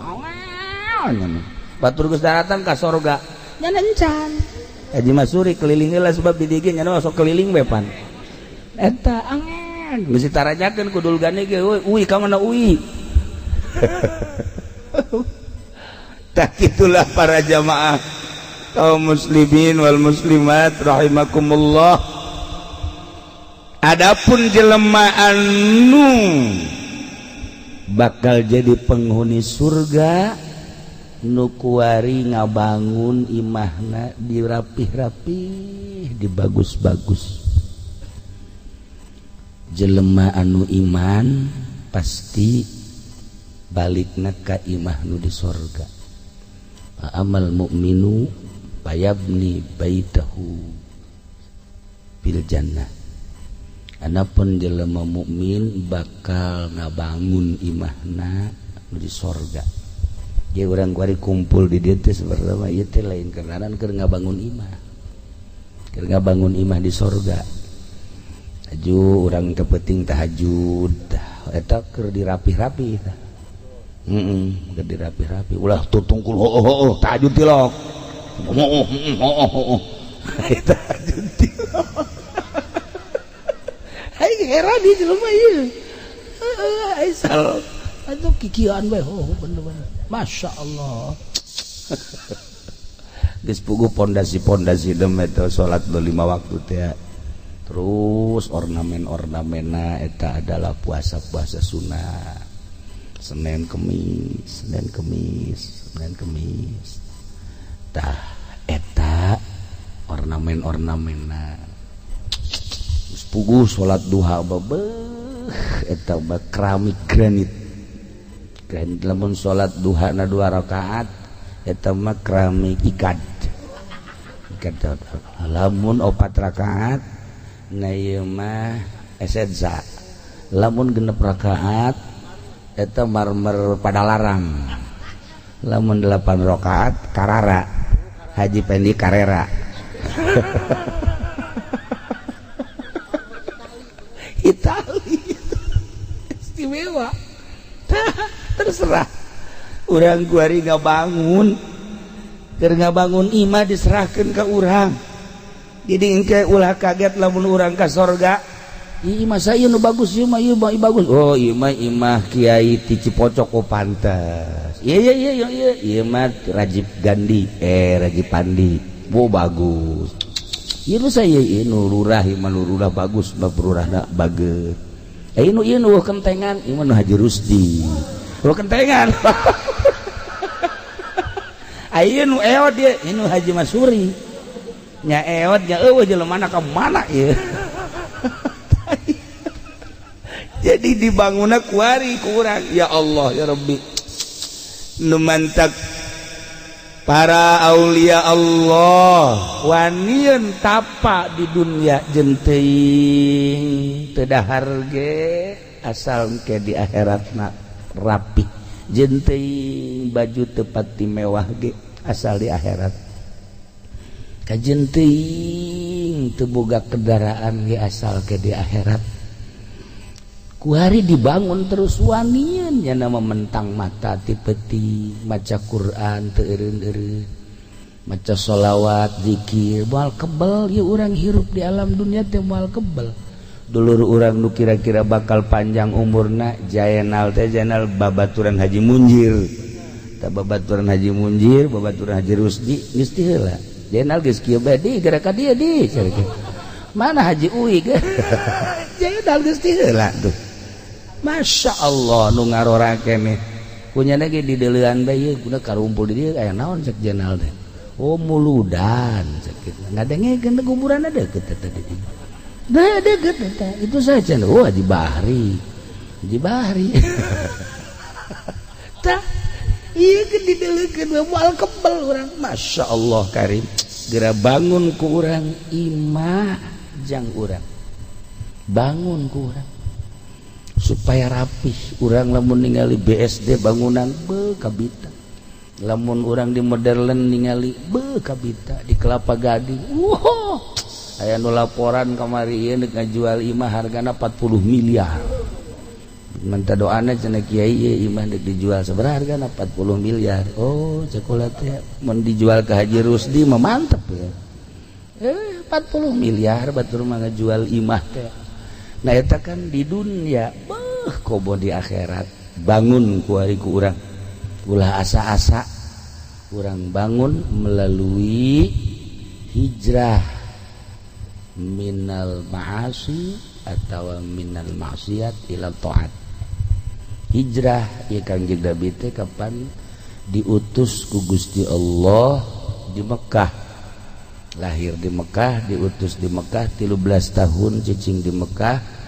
angel batur geus daratan ka sorga nya encan. Haji Masuri keliling heula sebab di dieu nya sok keliling we pan eta angel geus ditarajakeun ku Dulgani ge uy ka mana uy. Tah itulah para jamaah kaum muslimin wal muslimat rahimakumullah. Adapun jelema anu bakal jadi penghuni surga nu kuari ngabangun imahna dirapih-rapih, dibagus-bagus. Jelema anu iman pasti balikna ka imah nu di sorga. Amal mukminu payabni baitahu fil jannah. Anapun jelema mukmin bakal ngabangun imahna nu di sorga. Jadi orang kuari kumpul di dieu teh sebenarnya ieu teh lain kenalan keur ngabangun imah. Keur ngabangun imah di sorga. Aju urang kepeting tahajud eta keur dirapih-rapih tah. Heeh, keur dirapih-rapih. Ulah tutungkul hooh hooh tahajud tilok. Hooh hooh hooh. Tahajud tilok. Aing heran di jelema ieu. Heeh, aisal atuh kikian bae oh bener-bener. Masya Allah. Geus puguh pondasi-pondasi dem eta salat 5 waktu teh. Terus ornamen-ornamenna eta adalah puasa-puasa sunnah. Senin Kemis, Senin Kemis, Senin Kemis. Tah eta ornamen-ornamenna. Geus puguh salat duha babeuh eta mah keramik granit. Granit lamun salat duha na 2 rakaat eta mah keramik ikat. Ikat lamun 4 rakaat na ieu mah esensa. Lamun 6 rakaat eta marmer Padalarang. Lamun 8 rakaat Karara, Haji Pendi Karera. Itali istimewa. Terserah urang kuari ngabangun, keur ngabangun imah diserahkeun ka urang. Jadi engke ulah kaget lamun urang ka sorga. Ih masa ieu nu bagus ieu mah ieu mah bagus. Oh ieu mah imah Kiai ti Cipocok oh pantes. Iya iya iya iya ieu mah Rajib Gandhi Rajib Pandi. Oh bagus. Ieu nu saya ieu nu lurah ieu mah lurah bagus mah lurahna bager. Nu ieu nu kentengan ieu mah nu Haji Rusdi. Nu kentengan. Ieu nu eot ieu nu Haji Masuri. Nya eot nya eueuh jelema ka mana ieu. Jadi dibangunna kuari kurang ya Allah ya Rabbi. Nu mantak Para aulia Allah wanian tapa di dunia jeung teuing teu dahar ge, asal ke di akhiratna rapi. Jeung teuing baju teu pati mewah ge, asal di akhirat. Kajeun teuing teu boga kendaraan ge, asal ke di akhirat. Kuari dibangun terus wanian nya nama mentang mata ti peti, maca Quran teu eureun-eureun, maca sholawat, zikir, moal kebel ya urang hirup di alam dunia teh, moal kebel. Dulur urang nu kira-kira bakal panjang umurna, Jaenal teh, Jaenal babaturan Haji Munjir. Tah, babaturan Haji Munjir, babaturan Haji Rusdi geus ti heula. Jaenal geus kieu bae di gara ka dieu di mana Haji Uwi ge. Jaenal geus ti heula tuh. Masya Allah, nu ngarora keneh punya lagi di deulean bae ieu guna karumpul di dieu aya naon cek Jaenal teh. Oh, muludan cek kitu. Ngadengekeun kuburan deukeut teh tadi. Nah, deukeut eta itu saja. Oh, Haji Bahri. Haji Bahri. Tah, ieu ge dideulekeun moal kebel urang. Masya Allah karim. Geura bangun ku urang imah jang urang. Bangun ku urang supaya rapih. Urang lamun ningali BSD bangunan be kabita, lamun urang di Modern ningali be kabita, di Kelapa Gading, wow, aya nu laporan kamari ieu deuk ngajual imah hargana 40 miliar. Minta doana cenah, "Kiai, ieu imah deuk dijual, sabaraha hargana?" "40 miliar." Oh, cek kula teh, mun dijual ke Haji Rusdi mah mantep ya. 40 miliar batur mah ngajual imah teh. Nah, eta kan di dunia, beuh, komo di akhirat. Bangun kuari ku urang, ulah asa-asa. Urang bangun melalui hijrah minal ma'asi atau minal maksiat ila taat. Hijrah ya Kangjeng Nabi teh kapan diutus ku Gusti Allah di Mekah, lahir di Mekah, diutus di Mekah, 13 tahun cicing di Mekah.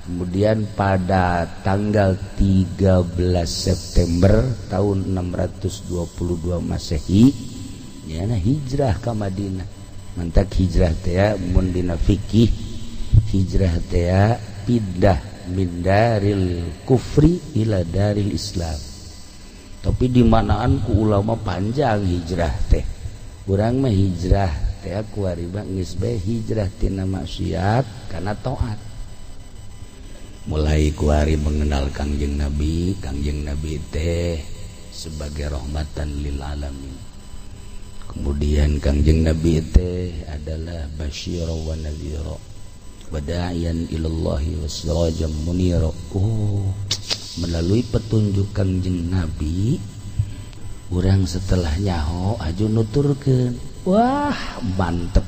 Kemudian pada tanggal 13 September tahun 622 Masehi ya, nah, hijrah ke Madinah. Mantak hijrah teh ya, mun dina fikih hijrah teh ya, pindah min daril kufri ila daril Islam. Tapi di manaan ku ulama panjang hijrah teh. Urang mah hijrah teh kuari mah geus bae hijrah tina maksiat kana taat. Mulai kuari mengenal Kangjeng Nabi, Kangjeng Nabi teh sebagai rahmatan lil alamin. Kemudian Kangjeng Nabi teh adalah basyira wa nadhira wa da'iyan ilallahi wa sirajan munira. Oh, melalui petunjuk Kangjeng Nabi, urang setelah nyaho aju nuturkeun, wah, mantep.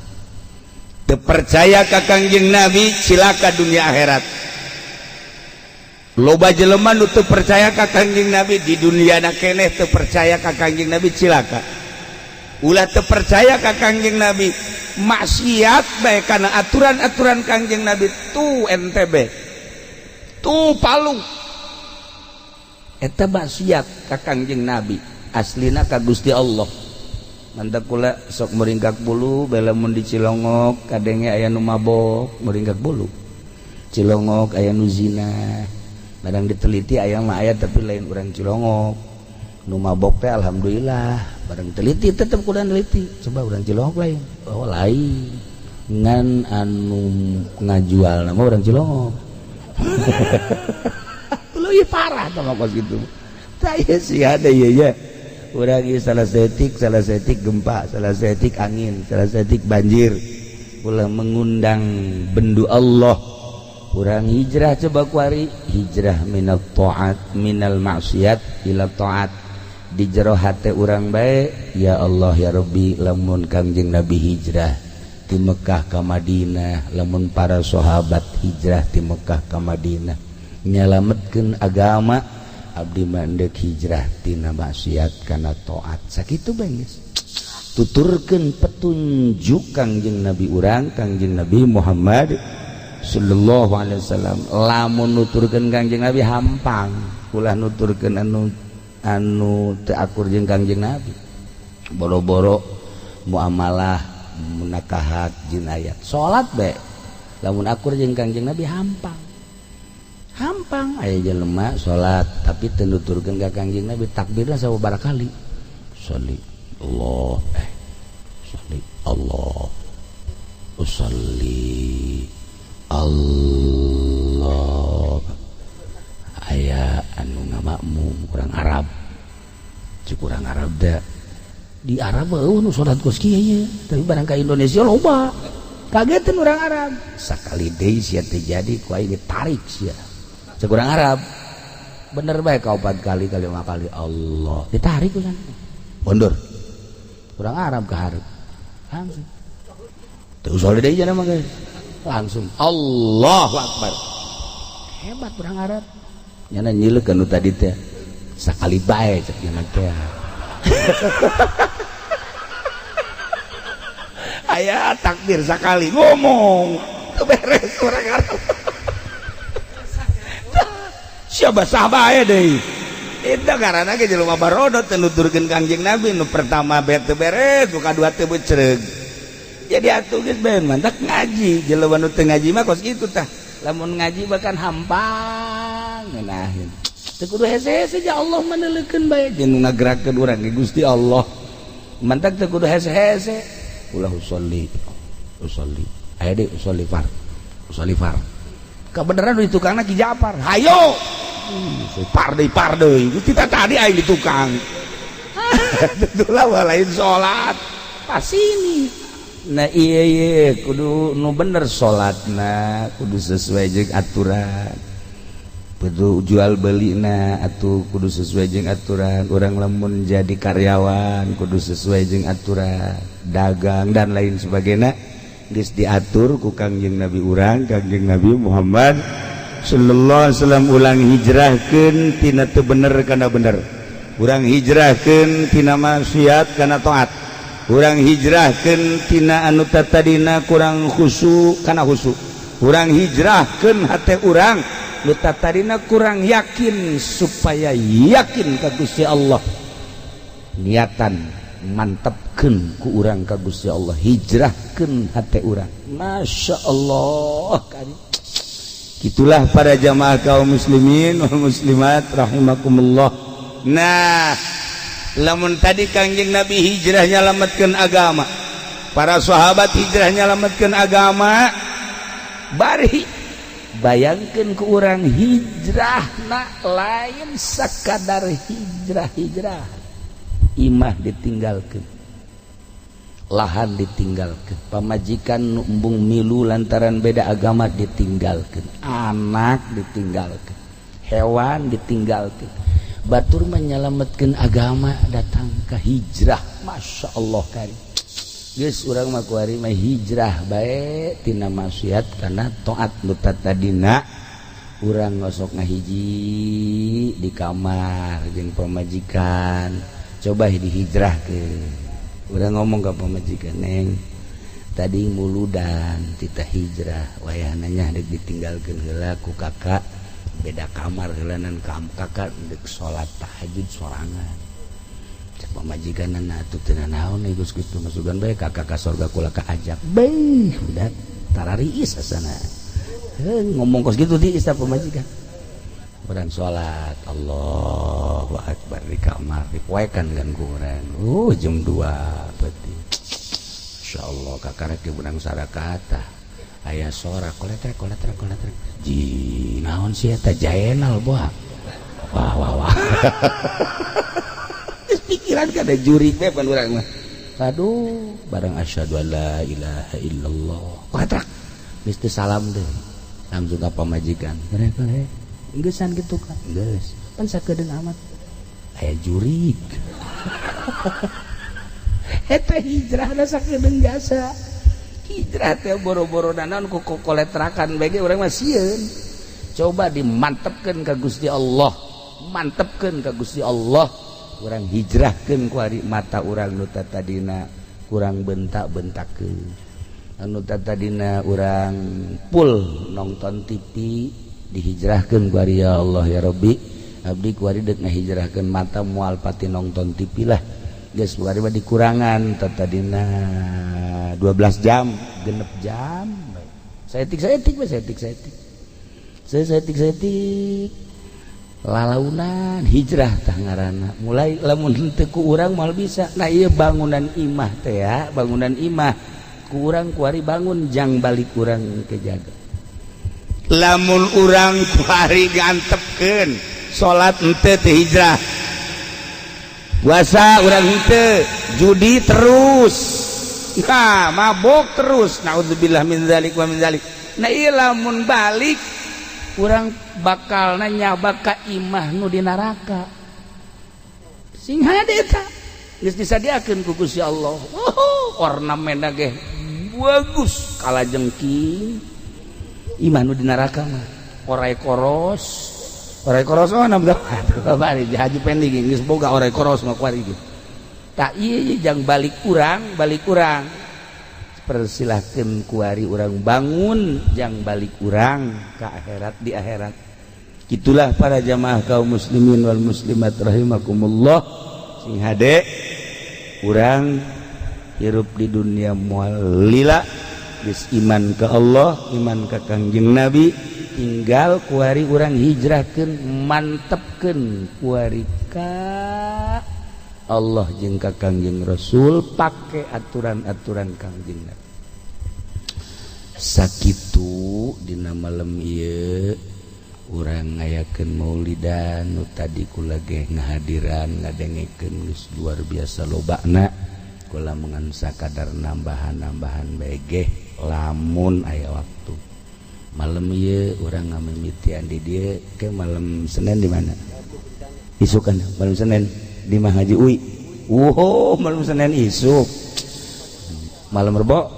Teu percaya ka Kangjeng Nabi, cilaka dunia akhirat. Loba jelema nu teu percaya ka Kangjeng Nabi, di dunia na keneh teu percaya ka Kangjeng Nabi, cilaka. Ulah teu percaya ka Kangjeng Nabi, maksiat bae kana aturan-aturan Kangjeng Nabi. Tuh NTB tuh, Palu eta maksiat ka Kangjeng Nabi, aslina ka Gusti Allah. Mantak kula sok meringkak bulu bela mun di Cilongok kadenge aya nu mabok, meringkak bulu. Cilongok aya nu zina, barang diteliti aya mah aya, tapi lain urang Cilongok nu mabok teh. Alhamdulillah, barang teliti tetep kudu neliti, coba urang Cilongok lain? Oh, lain. Ngan anu ngajual nama urang Cilongok leuwih parah tah kos kitu. Tah, ieu sih ada ieu ya. Urang ieu salah saeutik, salah saeutik gempa, salah saeutik angin, salah saeutik banjir. Ulah mengundang bendu Allah. Urang hijrah coba kuari, hijrah minat taat, minal maksiat ila taat. Di jero hate urang bae, ya Allah ya Rabbi, lamun Kangjeng Nabi hijrah di Mekah ka Madinah, lamun para sahabat hijrah di Mekah ka Madinah nyalametkeun agama, abdi mah endek hijrah tina maksiat kana taat. Sakitu bae geus tuturkeun petunjuk Kangjeng Nabi urang, Kangjeng Nabi Muhammad sallallahu alaihi wasallam. Lamun nuturkeun Kangjeng Nabi hampang, ulah nuturkeun anu anu teu akur jeung Kangjeng Nabi. Boro-boro muamalah, munakahat, jinayat, salat be lamun akur jeung Kangjeng Nabi hampang hampang. Aya jelema salat tapi teu nuturkeun ka Kangjeng Nabi, takbirna sababaraha kali, sholli Allah, sholli Allah, usolli Allah. Aya anu ngamakmum urang Arab, cik urang Arab da di Arab eueuh nu salat kos kieu ye, tapi barang ka Indonesia loba. Kagetan urang Arab, sakali deui sia teh jadi ku aing ditarik sia, cek urang Arab. Bener bae, ka opat kali, kali lima kali Allah, ditarik ku mundur urang Arab ka hareup, langsung teu usolli deui mah guys, langsung Allahu Akbar. Hebat urang Arab, nyana nyileuk anu tadi teh, sakali bae cek nya teh. Aya takbir sakali ngomong teu beres urang Arab, siapa sah bae deui. Itu karena ge jelema barodot teu nuturkeun Kangjeng Nabi. Nu pertama be teu beres, nu kadua teu becereug. Jadi atuh geus bae mantak ngaji. Jelema nu teu ngaji mah kos kitu tah. Lamun ngaji bahkan hampang ngeunaheun, teu kudu hese-hese, ja Allah meuneleukeun bae jeung nu ngagerakeun urang ge Gusti Allah. Mantak teu kudu hese-hese, ulah usolli usolli, aya deui usolli far, usolli far. Kebenaran di tukangna Ki Japar, hayo par deui, par deui. Gusti tadi aing di tukang. Itulah lain salat pas ini. Nah iya iya, kudu nu bener salatna, kudu sesuai jeung aturan. Kudu jual beli na atuh kudu sesuai jeung aturan. Urang lamun jadi karyawan kudu sesuai jeung aturan, dagang dan lain sebagainya geus diatur ku Kangjeng Nabi urang, Kangjeng Nabi Muhammad sallallahu alaihi wasallam. Ulang hijrahkeun tina teu bener kana bener, urang hijrahkeun tina maksiat kana taat, urang hijrahkeun tina anu tatadina kurang khusyuk kana khusyuk, urang hijrahkeun hate urang nu tatadina kurang yakin supaya yakin ka Gusti Allah, niatan mantepkeun ku urang ka Gusti Allah, hijrahkeun hate urang. Masya Allah kan. Itulah para jamaah kaum muslimin wal muslimat rahimakumullah. Nah, lamun tadi Kangjeng Nabi hijrah nyalametkeun agama, para sahabat hijrah nyalametkeun agama, bari bayangkeun ku urang hijrah na lain sakadar hijrah-hijrah, imah ditinggalkeun, lahan ditinggalkan, pamajikan nu embung milu lantaran beda agama ditinggalkan, anak ditinggalkan, hewan ditinggalkan, batur menyelamatkan agama datang ke hijrah. Masya Allah kari geus urang mah kuari mah hijrah bae tina maksiat kana taat. Nu tadina urang ngosok ngahiji di kamar jeung pamajikan, coba dihijrahkeun. Udah ngomong ke pamajikan, "Neng, tadi muludan tita hijrah, wayah nanya dek ditinggalkeun heula ku kakak, beda kamar heulanan kam kakak dek salat tahajud sorangan." Cek pamajikanna, "Atuh teu naon geus kitu masukan bae kakak ka sorga kula kaajab." Beuh, udah tarariis asana. Heuh, ngomong kos kitu tiis tah pamajikan. Urang salat Allahu Akbar di kamar, dipoekan kan ku urang, jam 2 peuting. Insyaallah kakarek ge beunang sarakata aya sora koletrek koletrek koletrek. Ji naon sih eta? Jaenal boa. Wah wah wah. Geus pikiran kada jurig we pan urang mah. Aduh, barang asyhadu alla ilaha illallah, koletrek, geus teu salam deui, langsung ka pamajikan, kolek kolek, "Geusan gitu kan geus pan sakedeung amat aya jurig." Eta hijrah da sakedeung jasa. Hijrah teh boro-boro naon ku koletrakan bege urang mah sieun. Coba dimantepkeun ka Gusti Allah, mantepkeun ka Gusti Allah. Urang hijrahkeun ku ari mata urang nu tadina kurang bentak-bentakeun, anu tadina urang full nonton TV, dihijrahkeun ku ari. Ya Allah ya Rabbi, abdi ku ari deuk ngahijrahkeun mata moal pati nonton TV lah. Geus kuari mah dikurangan, tadina 12 jam, 6 jam. Saeutik saeutik we, saeutik saeutik. Saya saeutik saeutik. Lalaunan hijrah tah ngaranna. Mulai lamun henteu ku urang moal bisa. Nah, ieu bangunan imah teh ya, bangunan imah ku urang kuari bangun jang balik urang ke jaga. Lamun urang kuari gantepkeun salat henteu teh hijrah, puasa urang henteu, judi terus, nah, mabok terus, naudzubillah min zalik wa min zalik. Nah, ieu lamun balik urang bakal nyaba ka imah nu di neraka. Sing hade eta geus disadiakeun ku Gusti Allah. Oh, ornamenna ge bagus kalajengking imah nu di neraka mah, orai koros, orai koros. Oh, nambah bari Haji Pendi geus boga orai koros mah kuari ge. Tak, ieu jang balik urang, balik urang persilahkan kuari urang bangun jang balik urang ke akhirat, di akhirat. Itulah para jamaah kaum muslimin wal muslimat rahimakumullah, sing hade urang hirup di dunia moal lila. Geus iman ke Allah, iman ke Kangjeng Nabi, tinggal kuari urang hijrahkeun, mantepkeun kuari ka Allah jeung ka Kangjeng Rasul, pake aturan-aturan Kangjeng Nabi. Sakitu dina malam ieu urang ngayakeun maulidan. Nu tadi kula ge ngahadiran, ngadengekeun, geus luar biasa lobana. Kula mengan sakadar nambahan-nambahan bae ge lamun aya waktu. Malam ieu urang ngamimitian di dieu, ke malam Senin di mana? Isukan malam Senin di Mah Haji Ui. Wow, malam Senin isuk, malam Rebo.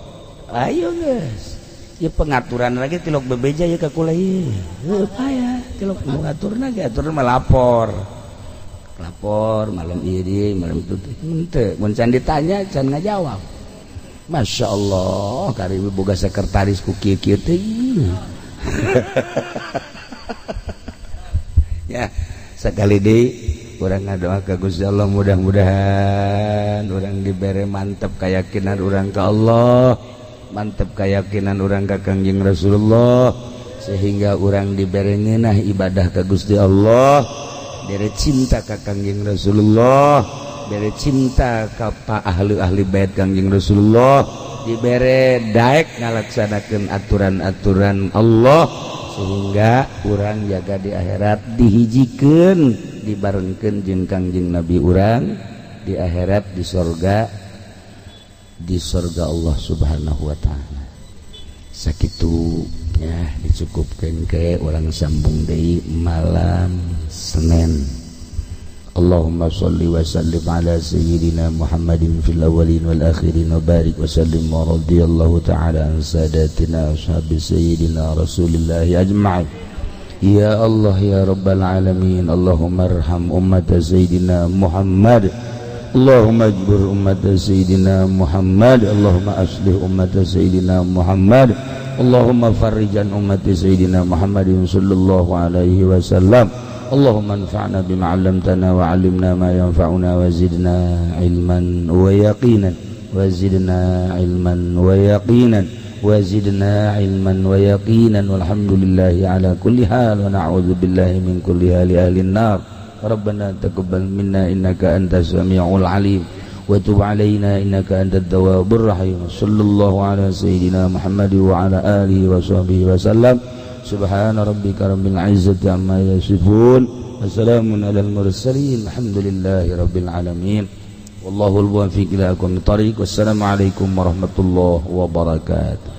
Ayo guys ya, pengaturan lagi tilok bebeja ya ka kula ieu. Heuh, payah tilok ngatur lagi, atur mah lapor lapor malam ieu di malam itu henteu. Mun can ditanya can ngajawab. Masya Allah, karim boga sekretaris ku kieu kieu teh ya. Sekali deui urang ngadoa ka Gusti Allah, mudah-mudahan urang dibere mantep keyakinan urang ke Allah, mantep keyakinan urang ka Kangjeng Rasulullah, sehingga urang dibere ngeunah ibadah ka Gusti Allah, bere cinta ka Kangjeng Rasulullah, bere cinta ka pa ahli-ahli bait Kangjeng Rasulullah, dibere daek ngalaksanakeun aturan-aturan Allah, sehingga urang jaga di akhirat dihijikeun, dibarengkeun jeung Kangjeng Nabi urang di akhirat, di sorga, di sorga Allah Subhanahu wa Ta'ala. Sakitu ya, dicukupkan ke urang sambung deui malam Senin. Allahumma salli wa sallim ala sayyidina Muhammadin fil awwalin wal akhirin wa barik wa sallim wa radhiyallahu ta'ala an sadatina ashabi sayyidina Rasulillah ajma'in. Ya Allah ya Rabbal alamin, Allahumma arham ummat sayyidina Muhammad, Allahumma ajbur ummat sayyidina Muhammad, Allahumma aslih ummat sayyidina Muhammad, Allahumma farrijan ummat sayyidina Muhammadin sallallahu alaihi wasallam. Allahumma anfa'na bima 'allamtana wa 'allimna ma yanfa'una wa zidna ilman wa yaqinan, wa zidna ilman wa yaqinan, wa zidna ilman wa yaqinan. Walhamdulillahi ala kulli hal wa na'udzu billahi min kulli hali ahli an-nar. Rabbana taqabbal minna innaka antas samiul alim wa tub alaina innaka antat tawwabur rahim. Sallallahu ala sayyidina Muhammad wa ala alihi wa sahbihi wa sallam. Subhana rabbika rabbil izzati amma yasifun. Wassalamun alal mursalin. Alhamdulillahi rabbil alamin. Wallahul muwaffiq ila aqwamit thariq. Wassalamualaikum warahmatullahi wabarakatuh.